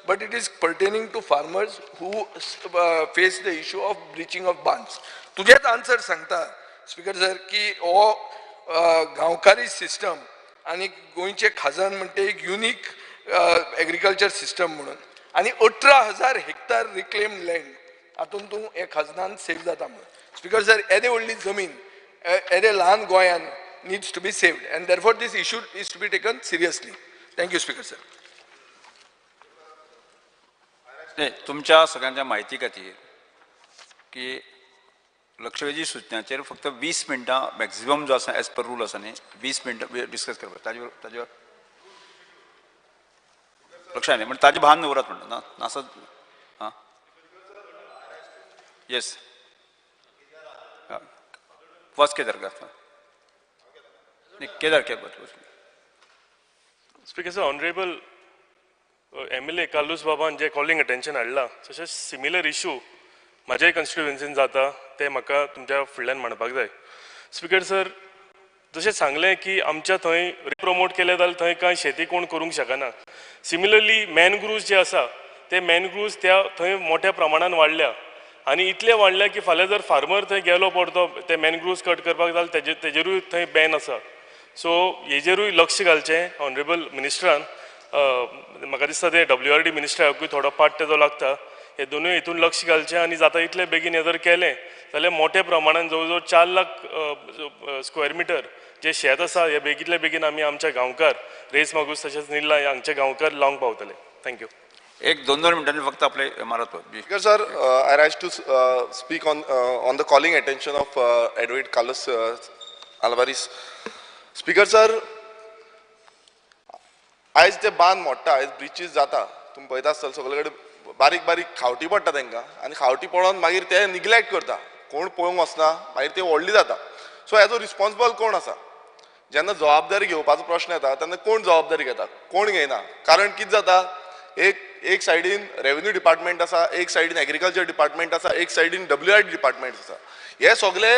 but it is pertaining to farmers who face the issue of breaching of bunds. तुजेंच आन्सर सांगता स्पीकर सर की हो गांवकारी सिस्टम आनी गोंयचें खाजन म्हणटा एक युनीक एग्रीकल्चर सिस्टम म्हणून, आनी 18,000 हेक्टर रिक्लेम्ड लँड हातूंत तूं हे खाजनान सेव जाता म्हणून. स्पीकर सर, येदे व्हडली जमीन येदे ल्हान गोंयान needs to be saved and therefore this issue is to be taken seriously. Thank you speaker sir. तुमच्या सगळ्यांच्या म्हायती खातीर की लक्षवेधी सूचनाचेर फक्त 20 मिनटां मॅक्झिमम जो आसा एज पर रूल आसा न्ही, 20 मिनटां डिस्कस करपाक. ताजेर लक्षात न्ही, म्हणजे ताजें भान दवरात म्हणटा ना नासत. आं, येस, फर्स्ट केदार न्ही, Kedar Kedar. Speaker sir, honourable MLA Carlos बाबान जे कॉलिंग अटेन्शन हाडलां तशेंच सिमिलर इशू म्हाज्याय कॉन्स्टिट्युएन्सीन जाता तें म्हाका तुमच्या फुडल्यान म्हणपाक जाय. स्पीकर सर, जशें सांगलें की आमच्या थंय रिप्रोमोट केलें जाल्यार थंय कांय शेती कोण करूंक शकना. सिमिलरली मॅनग्रुव्स जे आसा ते मॅनग्रुव्स त्या थंय मोठ्या प्रमाणान वाडल्या. आनी इतले वाडल्या की फाल्यां जर फार्मर थंय गेलो परतो ते मॅनग्रुव्स कट करपाक जाल्यार तेजेरूय थंय बॅन आसा. सो हेजेरूय लक्ष घालचें ऑनरेबल मिनिस्टरान. म्हाका दिसता ते WRD मिनिस्टराकूय थोडो पार्ट तेजो लागता. हे दोनूय हितून लक्ष घालचें आनी जाता तितले बेगीन हें जर केलें जाल्यार मोठ्या प्रमाणान जवळ जवळ 4 लाख स्क्वेअर मिटर जे शेत आसा हे बेगींतल्या बेगीन आमी आमच्या गांवकार रेस मागूस तशेंच निर्ला हांगचे गांवकार लावंक पावतले. Thank you. एक दोन दोन मिनटांनी फक्त आपले मारत. Speaker sir, I rise to speak on the calling attention of Advocate Carlos Alvares. Speaker sir, आयज ते बांद मोडटा, आयज ब्रिचीस जाता, तुमी पळयता आसतले सगळे कडेन बारीक बारीक खावटी पडटा तांकां आनी खावटी पडोन मागीर ते निग्लेक्ट करता, कोण पळोवंक वचना, मागीर ते व्हडली जाता. सो हेजो रिस्पॉन्सिबल कोण आसा? जेन्ना जबाबदारी घेवपाचो प्रश्न येता तेन्ना कोण जबाबदारी घेता, कोण घेयना. कारण कितें जाता, एक सायडीन रेवेन्यू डिपार्टमेंट आसा, एक सायडीन एग्रीकल्चर डिपार्टमेंट आसा, एक सायडीन WRD department आसा. हे सगळे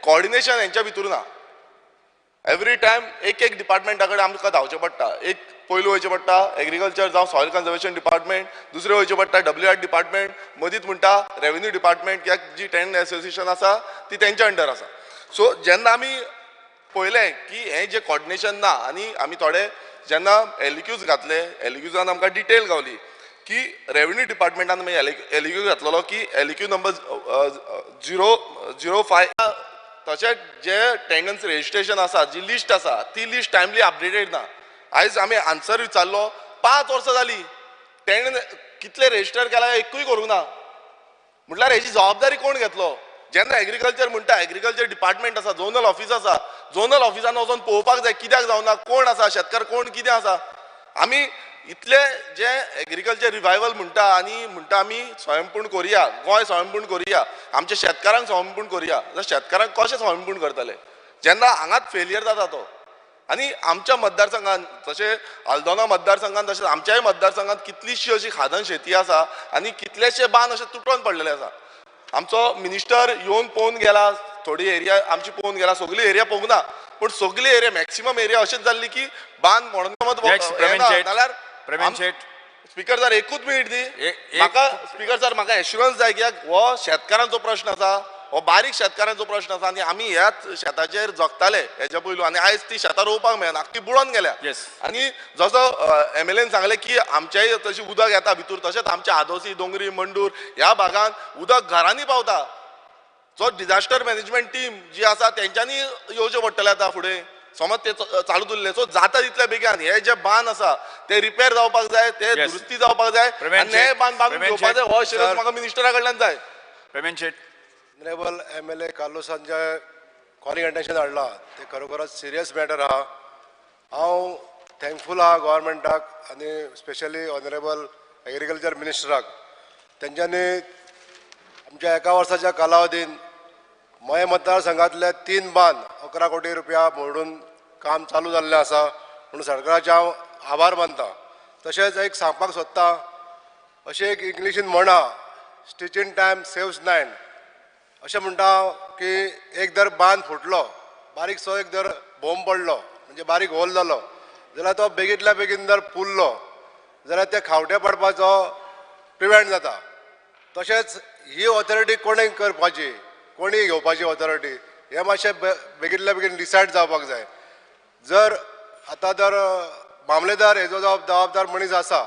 कॉर्डिनेशन हेंच्या भितूर ना. एवरी टायम एक एक डिपार्टमेंटा कडेन आमकां धांवचें पडटा. एक पयलू वयचें पडटा एग्रीकल्चर जावं सॉयल कन्जर्वेशन डिपार्टमेंट, दुसरें वयचें पडटा WRD department, मदींच म्हणटा रेवेन्यू डिपार्टमेंट, कित्याक जी टेनंट एसोसिएशन आसा ती तेंच्या अंडर आसा. सो जेन्ना आमी पळयलें की हें जें कॉर्डिनेशन ना आनी आमी थोडे जेन्ना एलक्यूज घातले, एलक्यूजान आमकां डिटेल गावली की रेवेन्यू डिपार्टमेंटान आमी एलक्यू घातलेलो की एलक्यू नंबर 005, तशेंच जे टेनन्स रजिस्ट्रेशन आसा, जी लिस्ट आसा ती लिस्ट टायमली अपडेटेड ना. आयज आमी आन्सर विचारलो, 5 वर्सां जाली टेनंट कितले रजिस्टर केला एकूय करूंक ना. म्हटल्यार हेजी जबाबदारी कोण घेतलो? जेन्ना एग्रीकल्चर म्हणटा, एग्रीकल्चर डिपार्टमेंट आसा, झोनल ऑफिस आसा, झोनल ऑफिसान वचोन पळोवपाक जाय कित्याक जावना, कोण आसा शेतकार, कोण कितें आसा. आमी इतले जे एग्रीकल्चर रिवायवल म्हणटा आनी म्हणटा आमी स्वयंपूर्ण करुया, गोंय स्वयंपूर्ण करुया, आमच्या शेतकारांक स्वयंपूर्ण करुया, जाल्यार शेतकारांक कशें स्वयंपूर्ण करतले जेन्ना हांगाच फेलियर जाता तो. आनी आमच्या मतदारसंघान, तशें आल्दोना मतदारसंघान, तशेंच आमच्याय मतदारसंघात कितलीशी अशी खाजन शेती आसा आनी कितलेशे बांद अशे तुटोन पडलेले आसा. आमचो मिनिस्टर येवन पळोवन गेला, थोडी एरिया आमची पळोवन गेला, सगळी एरिया पळोवंक ना, पूण सगळी एरिया मॅक्सिमम एरिया अशेंच जाल्ली की बांद म्हणून जाल्यार. स्पीकर सर एकूच मिनीट दी म्हाका. स्पीकर सर म्हाका एश्युरन्स जाय कित्याक हो शेतकारांचो प्रश्न आसा, हो बारीक शेतकारांचो प्रश्न आसा आनी आमी ह्याच शेताचेर जगताले हेच्या पयलू आनी आयज ती शेतां रोवपाक मेळना, आख्खी बुडोन गेल्या. आनी जसो MLAन सांगलें की आमच्याय तशी उदक येता भितूर, तशेंच आमच्या आदोसी, दोंगरी, मंडूर ह्या भागान उदक घरांनी पावता. जो डिजास्टर मॅनेजमेंट टीम जी आसा तेंच्यांनी येवचें पडटलें आतां फुडें, समज ते चालू उरले. सो जाता तितल्या बेगीन हे जे बांद आसा ते रिपेर जावपाक जाय, ते दुरुस्ती जावपाक जाय आनी हे बांद बांदून घेवपाक जाय. हो एश्युरन्स म्हाका मिनिस्टरा कडल्यान जाय. प्रवीण शेट. ऑनरेबल MLA कार्लोसान जे कॉलिंग अटेन्शन हाडला ते खरोखरच सिरियस मॅटर आहा. हांव थँकफूल आहा गव्हर्मेंटाक आनी स्पेशली ऑनरेबल एग्रीकल्चर मिनिस्टराक. तेंच्यांनी आमच्या एका वर्साच्या कालावधीन मये मतदारसंघांतले 3 बांद 11 कोटी रुपया मोडून काम चालू जाल्लें आसा म्हणून सरकाराचे हांव आभार मानता. तशेंच एक सांगपाक सोदता, अशें एक इंग्लिशीन म्हण आहा, स्टिच इन टायम सेव्स 9. अशें म्हणटा हांव की एक जर बांद फुटलो, बारीकसो एक जर बोम पडलो, म्हणजे बारीक होल जालो जाल्यार तो बेगींतल्या बेगीन जर पुरलो जाल्यार ते खावटे पडपाचो प्रिवेंट जाता. तशेंच ही ऑथॉरिटी कोणी करपाची, कोणी घेवपाची ऑथॉरिटी, हें मातशें बेगींतल्या बेगीन डिसायड जावपाक जाय. जर आतां जर मामलेदार हेजो जबाबदार मनीस आसा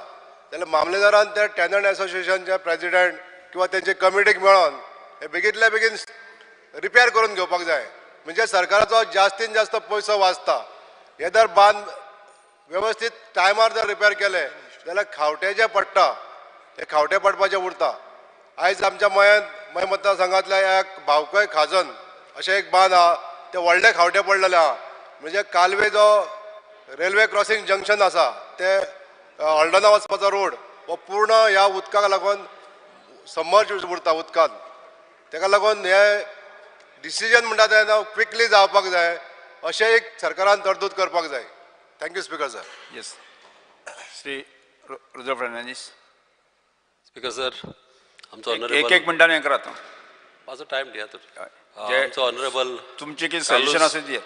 जाल्यार मामलेदारान ते टेनंट एसोसिएशनचे प्रेजिडेंट किंवा तेंचे कमिटीक मेळोन हे बेगींतल्या बेगीन रिपेर करून घेवपाक जाय. म्हणजे सरकाराचो जास्तीन जास्त पयसो वाचता. हे जर बांद वेवस्थीत टायमार जर रिपेर केले जाल्यार खावटे जे पडटा ते खावटे पडपाचे उरता. आयज आमच्या मयेंत मय मतदारसंघांतल्या एक भावकय खाजन अशें एक बांद आहा, ते व्हडले खावटे पडलेले आहा. म्हणजे कालवे जो रेल्वे क्रॉसिंग जंक्शन आसा ते हळदोणा वचपाचो रोड हो पूर्ण ह्या उदकाक लागून सबमर्ज उरता उदकान. तेका लागून हे डिसिजन म्हणटा तें क्विकली जावपाक जाय अशें एक सरकारान तरतूद करपाक जाय. Thank you speaker sir. Yes, Shri Rudra Fernandes. Speaker sir, आमचो एक एक मिनटान हें करात. मातसो टायम दियात. आमचो ऑनरेबल तुमचें कितें सजेशन आसा दियात.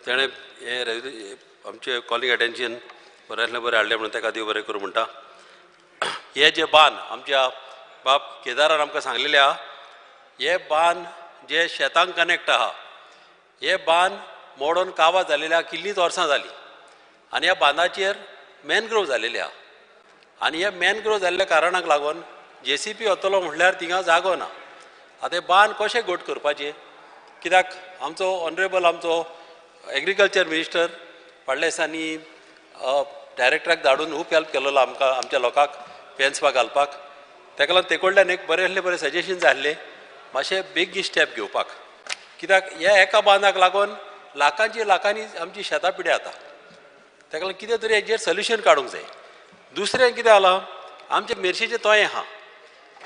तेणें हें आमचें कॉलिंग अटेन्शन बऱ्यांतलें बरें हाडलें म्हणून ताका देव बरें करूं म्हणटा. हे जे बांद आमच्या बाब केदारान आमकां सांगलेले आहा, हे बांद जे शेतांक कनेक्ट आहा हे बांद मोडून कावा जालेले आहा, कितलींच वर्सां जालीं आनी ह्या बांदाचेर मॅनग्रोव जालेले आहा आनी हे मॅनग्रोव जाल्ल्या कारणाक लागून जेसीबी वतलो म्हणल्यार थिंगा जागो ना. आतां हे बांद कशें घट करपाचें, कित्याक आमचो ऑनरेबल आमचो एग्रीकल्चर मिनिस्टर फाटल्या दिसांनी डायरेक्टराक धाडून खूब हेल्प केलेलो आमकां, आमच्या लोकांक पेन्सपा घालपाक. ताका लागून ते कडल्यान एक बरें आहले बरें सजेशन जाल्लें मातशें बेगीन स्टेप घेवपाक, कित्याक ह्या एका बांदाक लागून लाखांची लाखांनी आमची शेतां पिड्या जाता. ताका लागून कितें तरी हेजेर सोल्युशन काडूंक जाय. दुसरें कितें जालां, आमचे मेरशेचे तोयें आहा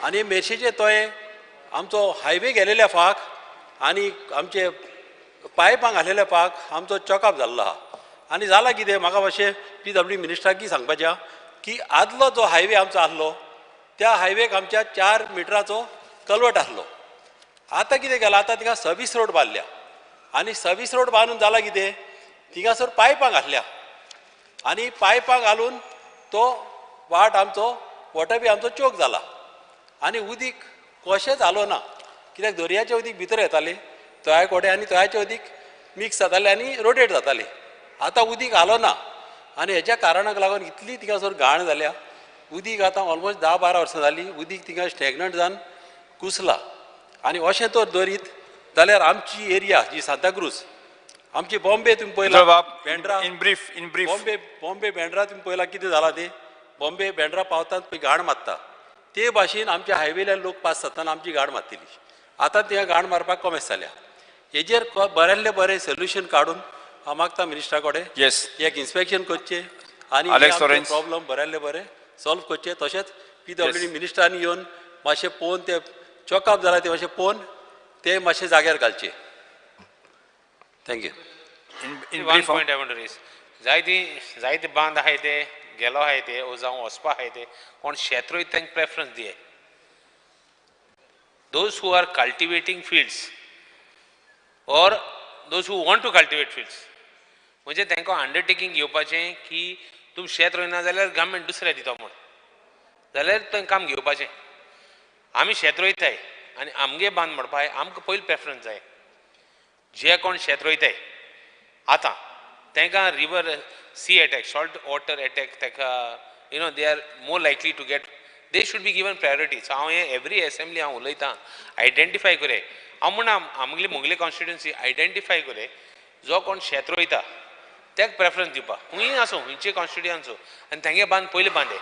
आनी मेरशेचे तोयें आमचो हायवे गेलेल्या फाक आनी आमचे पायपां घालेल्या फाक आमचो चॉकअप जाल्लो आहा. आनी जालां कितें, म्हाका मातशें पीडब्ल्यू मिनिस्टराकय सांगपाचें आहा की आदलो जो हायवे आमचो आसलो त्या हायवेक आमच्या 4 मिटराचो कलवट आसलो. आतां कितें केलां, आतां थिंगा सर्वीस रोड बांदल्या आनी सर्वीस रोड बांदून जालां कितें, थिंगासर पायपां घातल्या आनी पायपां घालून तो वाट आमचो वॉटर बी आमचो चोक जाला आनी उदीक कशेंच आलो ना, कित्याक दर्याचें उदीक भितर येतालें तोया कोडे आनी तोयाचें उदीक मिक्स जातालें आनी रोटेट जातालें. आतां उदीक आलो ना आनी हेज्या कारणाक लागून इतली थिंगासर घाण जाल्या. उदीक आतां ऑलमोस्ट 10-12 वर्सां जालीं उदीक थिंगा स्टॅग्नंट जावन कुसला आनी अशें तर दरीत जाल्यार आमची एरिया जी सांताक्रूज आमची बॉम्बे तुमी पळयला, Bandra, in brief, in brief, Bombay Bombay Bandra तुमी पळयला कितें जालां तें, बॉम्बे बँड्रा पावतात पळय घाण मारता ते भाशेन आमच्या हायवेल्यान लोक पास जातना आमची घाण मारतली. आतां थिंगा घाण मारपाक कॉमेस जाल्या. हेजेर बऱ्यांतलें बरें सोल्युशन काडून हांव मागता मिनिस्टरा कडेन येस एक इन्स्पेक्शन करचें आनी प्रॉब्लम बऱ्यांतलें बरें सॉल्व करचें. तशेंच पीडब्ल्यूडी मिनिस्टरांनी येवन मातशें पळोवन ते चॉकअप जाला ते मातशें पळोवन ते मातशें जाग्यार घालचे. Thank you. One point I want to raise, जायती जायते बांद आहाय ते गेलो आहाय ते ओ जावं वचपा आहाय ते कोण शेत रोयता तांकां प्रेफरन्स दिये. Those who are cultivating fields or those who want to cultivate fields, म्हणजे तांकां अंडरटेकींग घेवपाचें की तुमी शेत रोयना जाल्यार गव्हर्मेंट दुसऱ्या दिता म्हूण, जाल्यार तें काम घेवपाचें. आमी शेत रोयताय आनी आमगे बांद म्हणपाक आमकां पयलीं प्रेफरन्स जाय. जे कोण शेत रोयताय आतां तांकां river sea attack, salt water attack ताका you know they are more likely to get, they should be given priority. So हांव हें एवरी एसेंब्ली हांव उलयतां, आयडेंटिफाय करे. हांव म्हणा आमगेली मुगली कॉन्स्टिट्युन्सी आयडेंटिफाय करे, जो कोण शेत रोयता ताका प्रेफरन्स दिवपा, खंयूय आसूं, खंयचे कॉन्स्टिट्युन्सी आसूं, आनी तेंगे बांद पयलीं बांदे.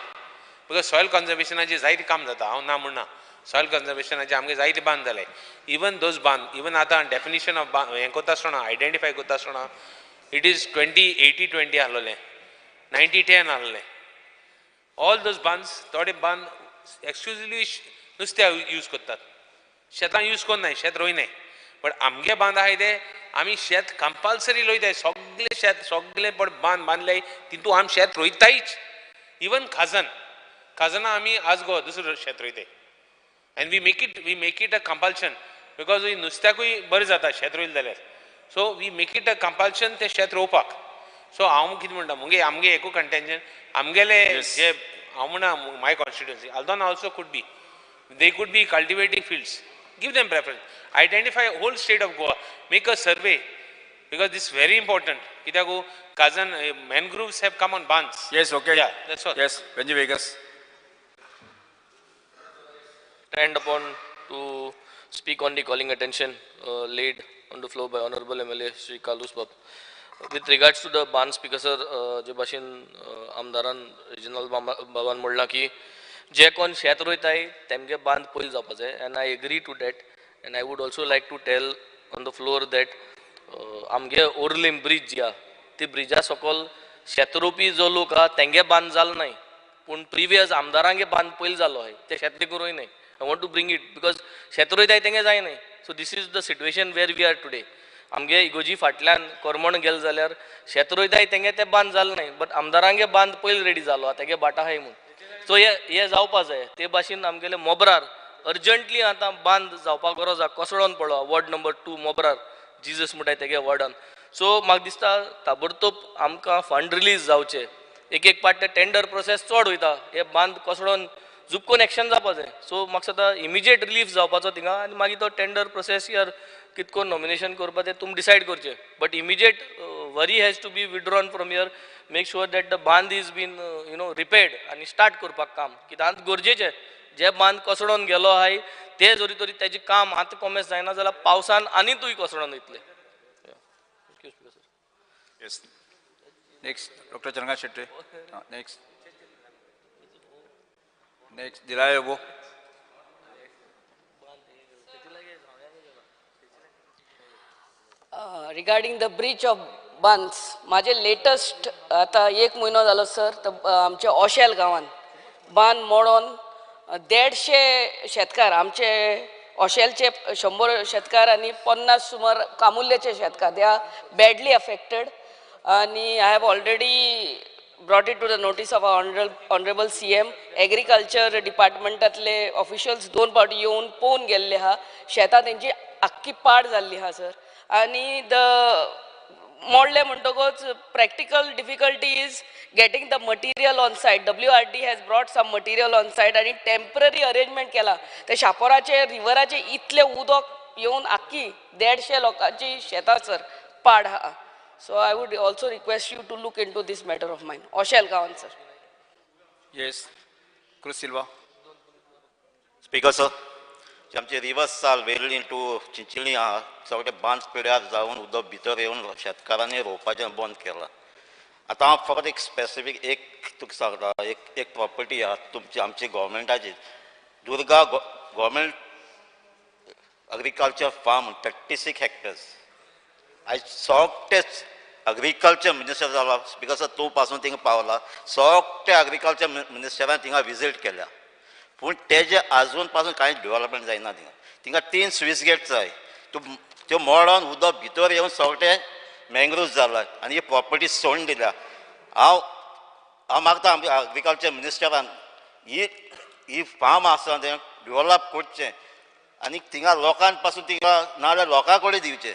Because soil कन्जर्वेशनाचें जायतें काम जाता, हांव ना म्हणना सॉयल कन्जर्वेशनाचे आमगे जायते बांद जाले. इवन those बांद, इवन आतां डेफिनेशन ऑफ बांद हें करता आसतना, आयडेंटिफाय करता आसतना it is 20-80-20 आसलेलें, 90-10 आसलेलें. ऑल those बांद्स, थोडे बांद एक्सक्लुजिवली नुस्त्या यूज करतात, शेतां यूज करनाय, शेत रोयनाय. बट आमगे बांद आहाय ते आमी शेत कंपल्सरी रोयताय, सगळे शेत सगळे पण बांद बांदले तितून आमी शेत रोयतायच. इवन खाजन, खाजनां आमी आज गो दुसरो शेत रोयताय. And we make it a compulsion because नुस्त्याकूय बरें जाता शेत रोयलें जाल्यार. So we make it a compulsion तें शेत रोवपाक. सो हांव कितें म्हणटा, मुगे आमगे एकू कंटेन्शन आमगेले जे हांव म्हणा my constituency Aldona also could be, they could be cultivating fields, give them preference. Identify whole state of Goa, make a survey because this very important. कित्याक काजन mangroves have come on bunds. Yes, okay, that's all. Yes, Venzy Viegas. Stand upon to speak on the calling attention laid on the floor by Honorable MLA Shri Carlos Bab. With regards to the ban, Speaker sir, जे भाशेन आमदारान regional बाबान म्हणलां की जे कोण शेत रोयताय तेमगे बांद पयलीं जावपा जाय, and I agree to that. And I would also like to tell on the floor that आमगे ओर्लीम ब्रिज जी आहा ती ब्रिजा सकयल शेत रोवपी जो लोक आहा तेंगे बांद जालो नाय, पूण प्रिवियस आमदारांगे बांद पयलीं जालो आहाय, ते शेत देखून रोयनाय. I want to bring it because शेत रोयताय तेंगे जाय न्हय. So this is the situation where we are today. आमगे इगोजी फाटल्यान करमण गेले जाल्यार शेत रोयताय तेंगे ते बांद जाले न्हय, बट आमदारांगे बांद पयलीं रेडी जालो तेगे बाटा आहाय म्हूण. सो हे जावपा जाय. ते भाशेन आमगेले मोबरार अर्जंटली आतां बांद जावपाक गरज आहा. कोसळोन पडलो वॉर्ड नंबर 2 मोबरार जिजस म्हणटाय तेगे वॉर्डान. सो म्हाका दिसता ताबडतोब आमकां फंड रिलीज जावचे. एक एक पाट ते टेंडर प्रोसेस चड वयता, हे बांद कोसळोन जुपकोन एक्शन जावपा जाय. सो म्हाका दिसता इमिजिएट रिलीफ जावपाचो थिंगा आनी मागीर तो टेंडर प्रोसेस यार कितको नॉमिनेशन करपा तें तुमी डिसायड करचें, but immediate worry has to be withdrawn from here. Make sure that the बांद is been you know repaired आनी स्टार्ट करपाक काम, कित्याक आतां गरजेचें. जे बांद कोसळोन गेलो आहाय ते जरी तरी तेजें काम आतां कोमेस जायना जाल्यार पावसान आनी तूंय कोसळोन वयतले. Yes. Next, Dr. Chandrakant Shetty. Next. Next, Delilah Lobo. Regarding the breach of bunds, माझे लेटस्ट आता एक म्हयनो जालो सर, आमच्या ओशेल गांवान बांद मोडोन 150 शेतकार, आमचे ओशेलचे 100 शेतकार आनी 50 सुमार कामुल्ल्याचे शेतकार, they are badly affected. आनी I have already brought it to the notice of our honourable CM. Agriculture डिपार्टमेंटांतले officials 2 फावटी येवन पळोवन गेल्ले आहा, शेतां तेंची आख्खी पाड जाल्ली आहा सर. आनी the मोडले म्हणटकूच practical difficulty is getting the material on site. WRD has brought some material on site आनी टेम्पररी अरेंजमेंट केला. ते शापोराचे रिवराचे इतले उदक येवन आख्खी 150 लोकांची शेतां सर पाड आहा. So I would also request you to look into this matter of mine. Oshel गांवान sir. Yes, Cruz Silva. Speaker sir, आमचे रिवर्स साल वेर्ली टू चिंचली आहा, सगळे बांद पिड्यार जावन उदक भितर येवन शेतकारांनी रोवपाचें बंद केलां. आतां हांव फकत एक स्पेसिफीक एक तुका सांगता, एक प्रॉपर्टी आहा तुमची आमची गव्हर्मेंटाची, Durga government agriculture farm 36 hectares. आयज सगळेच अग्रिकल्चर मिनिस्टर जाला स्पिकर सर, तूं पासून थिंगा पावला, सगळे अग्रिकल्चर मिनिस्टरान थिंगा विजीट केल्या, पूण तेजे आजून पासून कांय डेवलपमेंट जायना. थिंगा थिंगा 3 स्विस गेट जाय, त्यो मोडोन उदक भितर येवन सगळे मँग्रोव जाला आनी ही प्रॉपर्टी सोडून दिल्या. हांव हांव मागता आमच्या अग्रिकल्चर मिनिस्टरान ही ही फार्म आसा तें डेवलप करचें आनी थिंगा लोकांक पासून थिंगा नाजाल्यार लोकां कडेन दिवचें.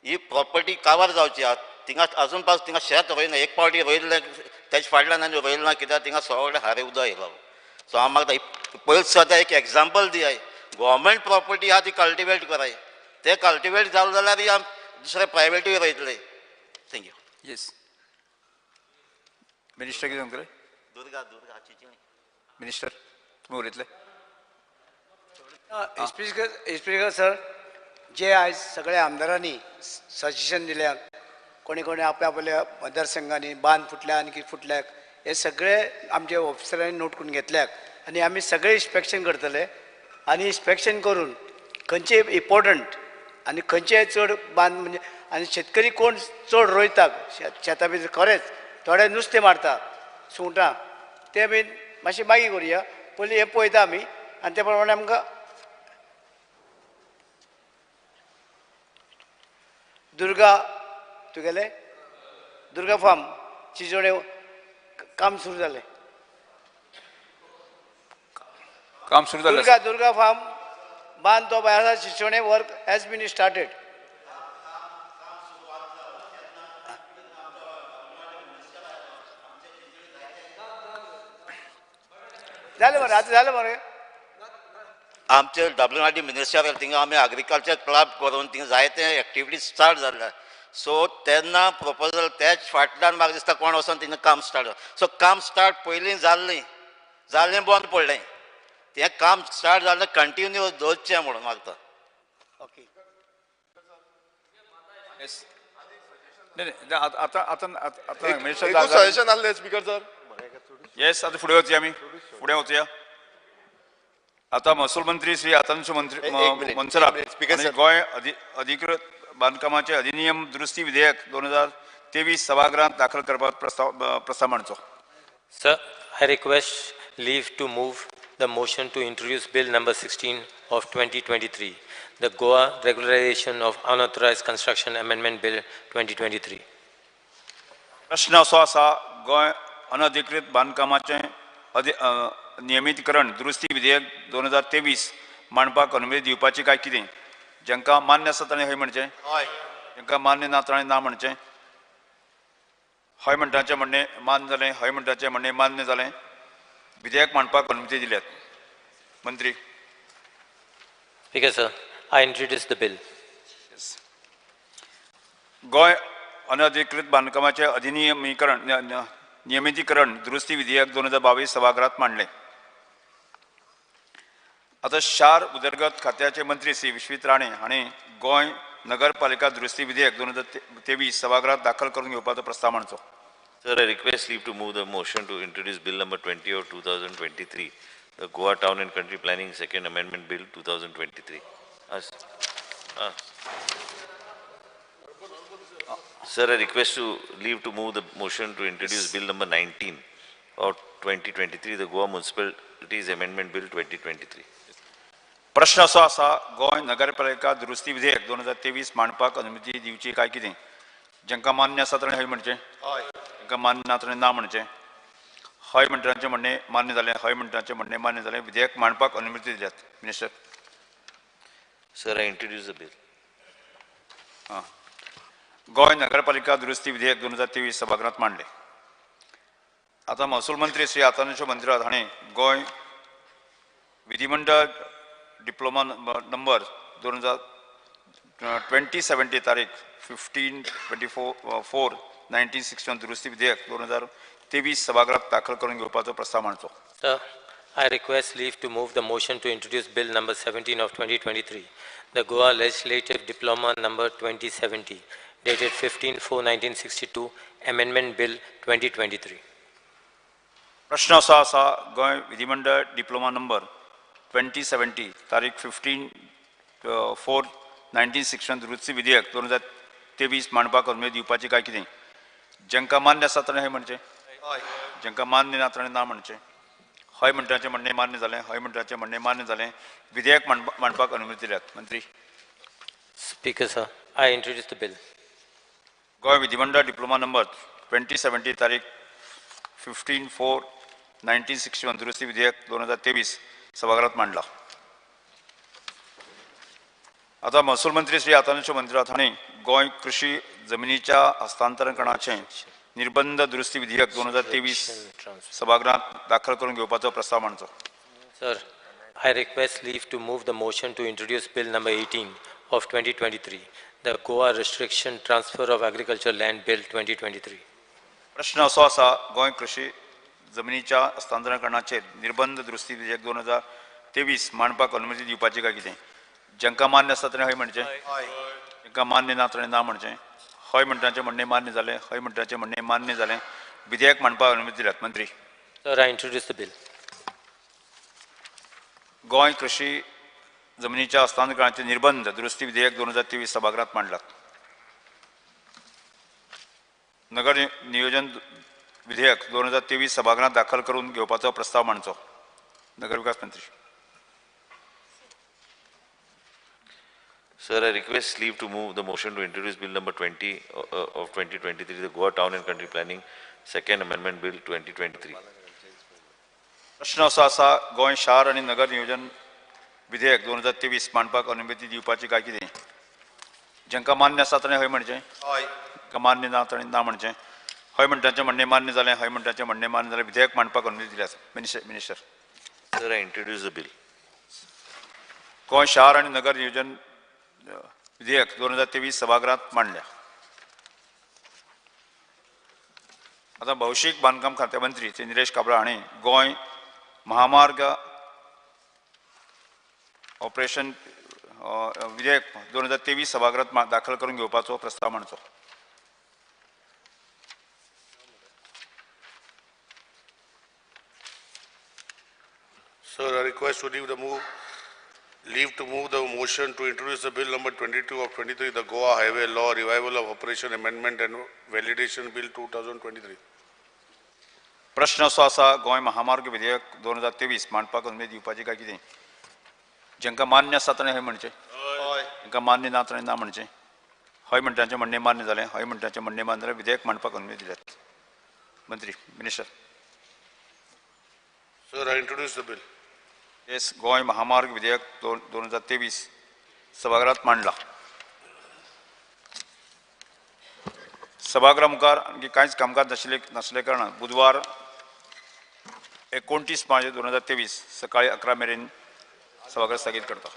ही प्रॉपर्टी काबार जावची आहा. थिंगा आजून पासून थिंगा शेत रोयना, एक पावटी रोयल्लें तेजे फाटल्यान आनी रोयलें ना, कित्याक थिंगा सगळें हारें उदक येयलो. सो हांव मागता पयलीं सद्या एक एग्जाम्पल दियाय, गव्हर्मेंट प्रॉपर्टी आहा ती कल्टिवेट कराय, ते कल्टिवेट जालें जाल्यार आम दुसरे प्रायवेटूय रोयतले. Thank you. Yes, minister कितें सांगतले? दुर्गा दुर्गा चिंचली मिनिस्टर तुमी उलयतले? स्पीकर सर, जे आयज सगळ्या आमदारांनी सजेशन दिल्या, कोणी कोणी आपल्या आपल्या मतदारसंघांनी बांद फुटल्या आनी कितें फुटल्याक, हे सगळे आमचे ऑफिसरांनी नोट करून घेतल्याक आनी आमी सगळे इन्स्पेक्शन करतले आनी इन्स्पेक्शन करून खंयचे इम्पोर्टंट आनी खंयचे चड बांद म्हणजे आनी शेतकरी कोण चड रोयता शेतां भितर, खरेंच थोडे नुस्तें मारता सुंगटां, तें बीन मातशें मागीर करुया, पयलीं हें पळयता आमी आनी ते प्रमाणे आमकां दुर्गा तुगेले दुर्गा फार्म चिचोडे काम सुरू जालें, काम सुरू जालें. दुर्गा दुर्गा फार्म बांद तो आसा Chichone, work has been started. जालें मरे, आतां जालें मरे. आमचे WRD minister थिंगा आमी अग्रिकल्चर क्लब करून थिंगा जायते एक्टिविटीज स्टार्ट जाल्ले. सो तेन्ना प्रपोजल तेच फाटल्यान म्हाका दिसता कोण वचोन थिंगा काम स्टार्ट जालें. सो काम स्टार्ट पयलीं जाल्लें जालें बंद पडलें, तें काम स्टार्ट जालें कंटिन्यू दवरचें म्हणून मागता. ओके. आतां आतां आतां सजेशन आसलें स्पीकर सर. येस, आतां फुडें वचया, आमी फुडें वचया. आतां महसूल मंत्री श्री आतांशु मंत्री मोन्सेरात आनी गोंय अधिकृत बांदकामाचे अधिनियम दुरुस्ती विधेयक 2023 सभागृहांत दाखल करपाक प्रस्ताव मांडचो. Sir, I request leave to move the motion to introduce Bill number 16 of 2023, the Goa Regularization of Unauthorized Construction Amendment Bill 2023. प्रश्न असो आसा, गोंय अनधिकृत बांदकामाचें नियमितीकरण दुरुस्ती विधेयक 2023 मांडपाक अनुमती दिवपाची काय कितें? जांकां मान्य आसा ताणें हय म्हणचें, जांकां मान्य ना ताणें ना म्हणचें. हय म्हणटाचें म्हणणें मान्य जालें, हय म्हणटाचें म्हणणें मान्य जालें. विधेयक मांडपाक अनुमती दिल्यात. मंत्री. Speaker sir, I introduce the bill. Goa अनधिकृत बांदकामाचे अधिनियमीकरण नियमितीकरण दुरुस्ती विधेयक 2022 सभागृहात मांडले. आतां शार उदरगत खात्याचे मंत्री श्री विश्वीत राणे हांणी गोंय नगरपालिका दुरुस्ती विधेयक 2023 सभागृहात दाखल करून घेवपाचो प्रस्ताव मांडचो. Sir, I request leave to move the motion to introduce Bill number 20 of 2023, the Goa Town and Country Planning Second Amendment Bill 2023. Sir, I request to leave to move the motion to introduce Bill number 19 of 2023, the Goa Municipalities Amendment Bill 2023. प्रश्न असो आसा, गोंय नगरपालिका दुरुस्ती विधेयक 2023 मांडपाक अनुमती दिवची काय कितें? जांकां मान्य आसा ताणें हय म्हणचें, जांकां मान्य ना ताणें ना म्हणचें. हय म्हणटांचें म्हणणें मान्य जालें, हय म्हणटांचें म्हणणें मान्य जालें. विधेयक मांडपाक अनुमती दिल्यात. Minister. Sir, I introduce the bill. हां, गोंय नगरपालिका दुरुस्ती विधेयक 2023 सभागृहात मांडलें. आतां महसूल मंत्री श्री आतानाशियो मोंसेरात हांणी गोंय विधिमंडळ डिप्लोमा नंबर 2070 तारीख 15/24/1961 दुरुस्ती विधेयक 2023 सभागृहात दाखल करून घेवपाचो प्रस्ताव मांडचो. Sir, I request leave to move the motion to introduce Bill number 17 of 2023, the Goa Legislative Diploma number 2070, dated 15/4/1962, Amendment Bill 2023. प्रश्न असो आसा, गोंय विधिमंडळ डिप्लोमा नंबर 2070 तारीख 15/4/1961 दुरुस्ती विधेयक 2023 मांडपाक अनुमती दिवपाची काय कितें? जांकां मान्य आसा ताणें हय म्हणचें, जांकां मान्य ना ताणें ना म्हणचें. हय म्हणटांचें म्हणणें मान्य जालें, हय म्हणटांचें म्हणणें मान्य जालें. विधेयक मांडपाक अनुमती दिल्यात. मंत्री. Speaker sir, I introduce the bill. Goa विधिमंडळ डिप्लोमा नंबर 2070 तारीख 15/4/1961 दुरुस्ती विधेयक 2023 सभागृहात मांडला. आतां महसूल मंत्री श्री आतानाशियो मोंसेरात हांणी गोंय कृषी जमिनीच्या हस्तांतरणाचें निर्बंध दुरुस्ती विधेयक 2023 सभागृहात दाखल करून घेवपाचो प्रस्ताव मांडचो. Sir, I request leave to move the motion to introduce Bill number 18 of 2023, the Goa Restriction Transfer of Agriculture Land Bill 2023. प्रश्न असो आसा, गोंय कृषी जमिनीच्या हस्तांतरणाचेर निर्बंध दुरुस्ती विधेयक 2023 मांडपाक अनुमती दिवपाची काय कितें? जांकां मान्य आसा ताणें हय म्हणचें, जांकां मान्य ना ताणें ना म्हणचें. हय म्हणटांचें म्हणणें मान्य जालें, हय म्हणटांचें म्हणणें मान्य जालें. विधेयक मांडपाक अनुमती दिल्यात. मंत्री. Sir, I introduce the bill. Goa कृषी जमिनीच्या हस्तांतरणाचे निर्बंध दुरुस्ती विधेयक 2023 सभागृहात मांडलात. नगर नियोजन विधेयक 2023 सभागृहात दाखल करून घेवपाचो प्रस्ताव मांडचो. नगर विकास मंत्री. Sir, I request leave to move the motion to introduce Bill number 20 of 2023, the Goa Town and Country Planning Second Amendment Bill 2023. प्रश्न असो आसा, गोंय शार आनी नगर नियोजन विधेयक 2023 मांडपाक अनुमती दिवपाची काय कितें? जांकां मान्य आसा ताणें हय म्हणचें, जांकां मान्य ना ताणें ना म्हणचें. हय म्हणटांचें म्हणणें मान्य जालें, हय म्हणटांचें म्हणणें मान्य जालें. विधेयक मांडपाक अनुमती दिल्या. Minister. Sir, I introduce the bill. Goa शार आनी नगर नियोजन विधेयक 2023 सभागृहात मांडल्या. आतां भौशीक बांदकाम खात्या मंत्री श्री निलेश काब्रा हांणी गोंय महामार्ग ऑपरेशन विधेयक 2023 सभागृहात दाखल करून घेवपाचो प्रस्ताव मांडचो. Sir, I request to leave to move the motion to introduce the Bill number 22 of 23, the Goa Highway Law Revival of Operation Amendment and Validation Bill 2023. प्रश्न असो आसा, गोंय महामार्ग विधेयक 2023 मांडपाक अनुमती दिवपाची काय कितें? जांकां मान्य आसा ताणें हय म्हणचें, जांकां मान्य ना ताणें ना म्हणचें. हय म्हणटांचें म्हणणें मान्य जालें, हय म्हणटांचें म्हणणें मान्य जालें. विधेयक मांडपाक अनुमती दिल्यात. मंत्री. Minister. Sir, I introduce the bill. Yes, Goa महामार्ग विधेयक 2023 सभागृहात मांडला. सभागृहा मुखार आणखी कांयच कामकाज नाशिल्ले कारणान बुधवार 29 मार्च 2023 सकाळी 11 मेरेन सभाघर स्थगीत करता.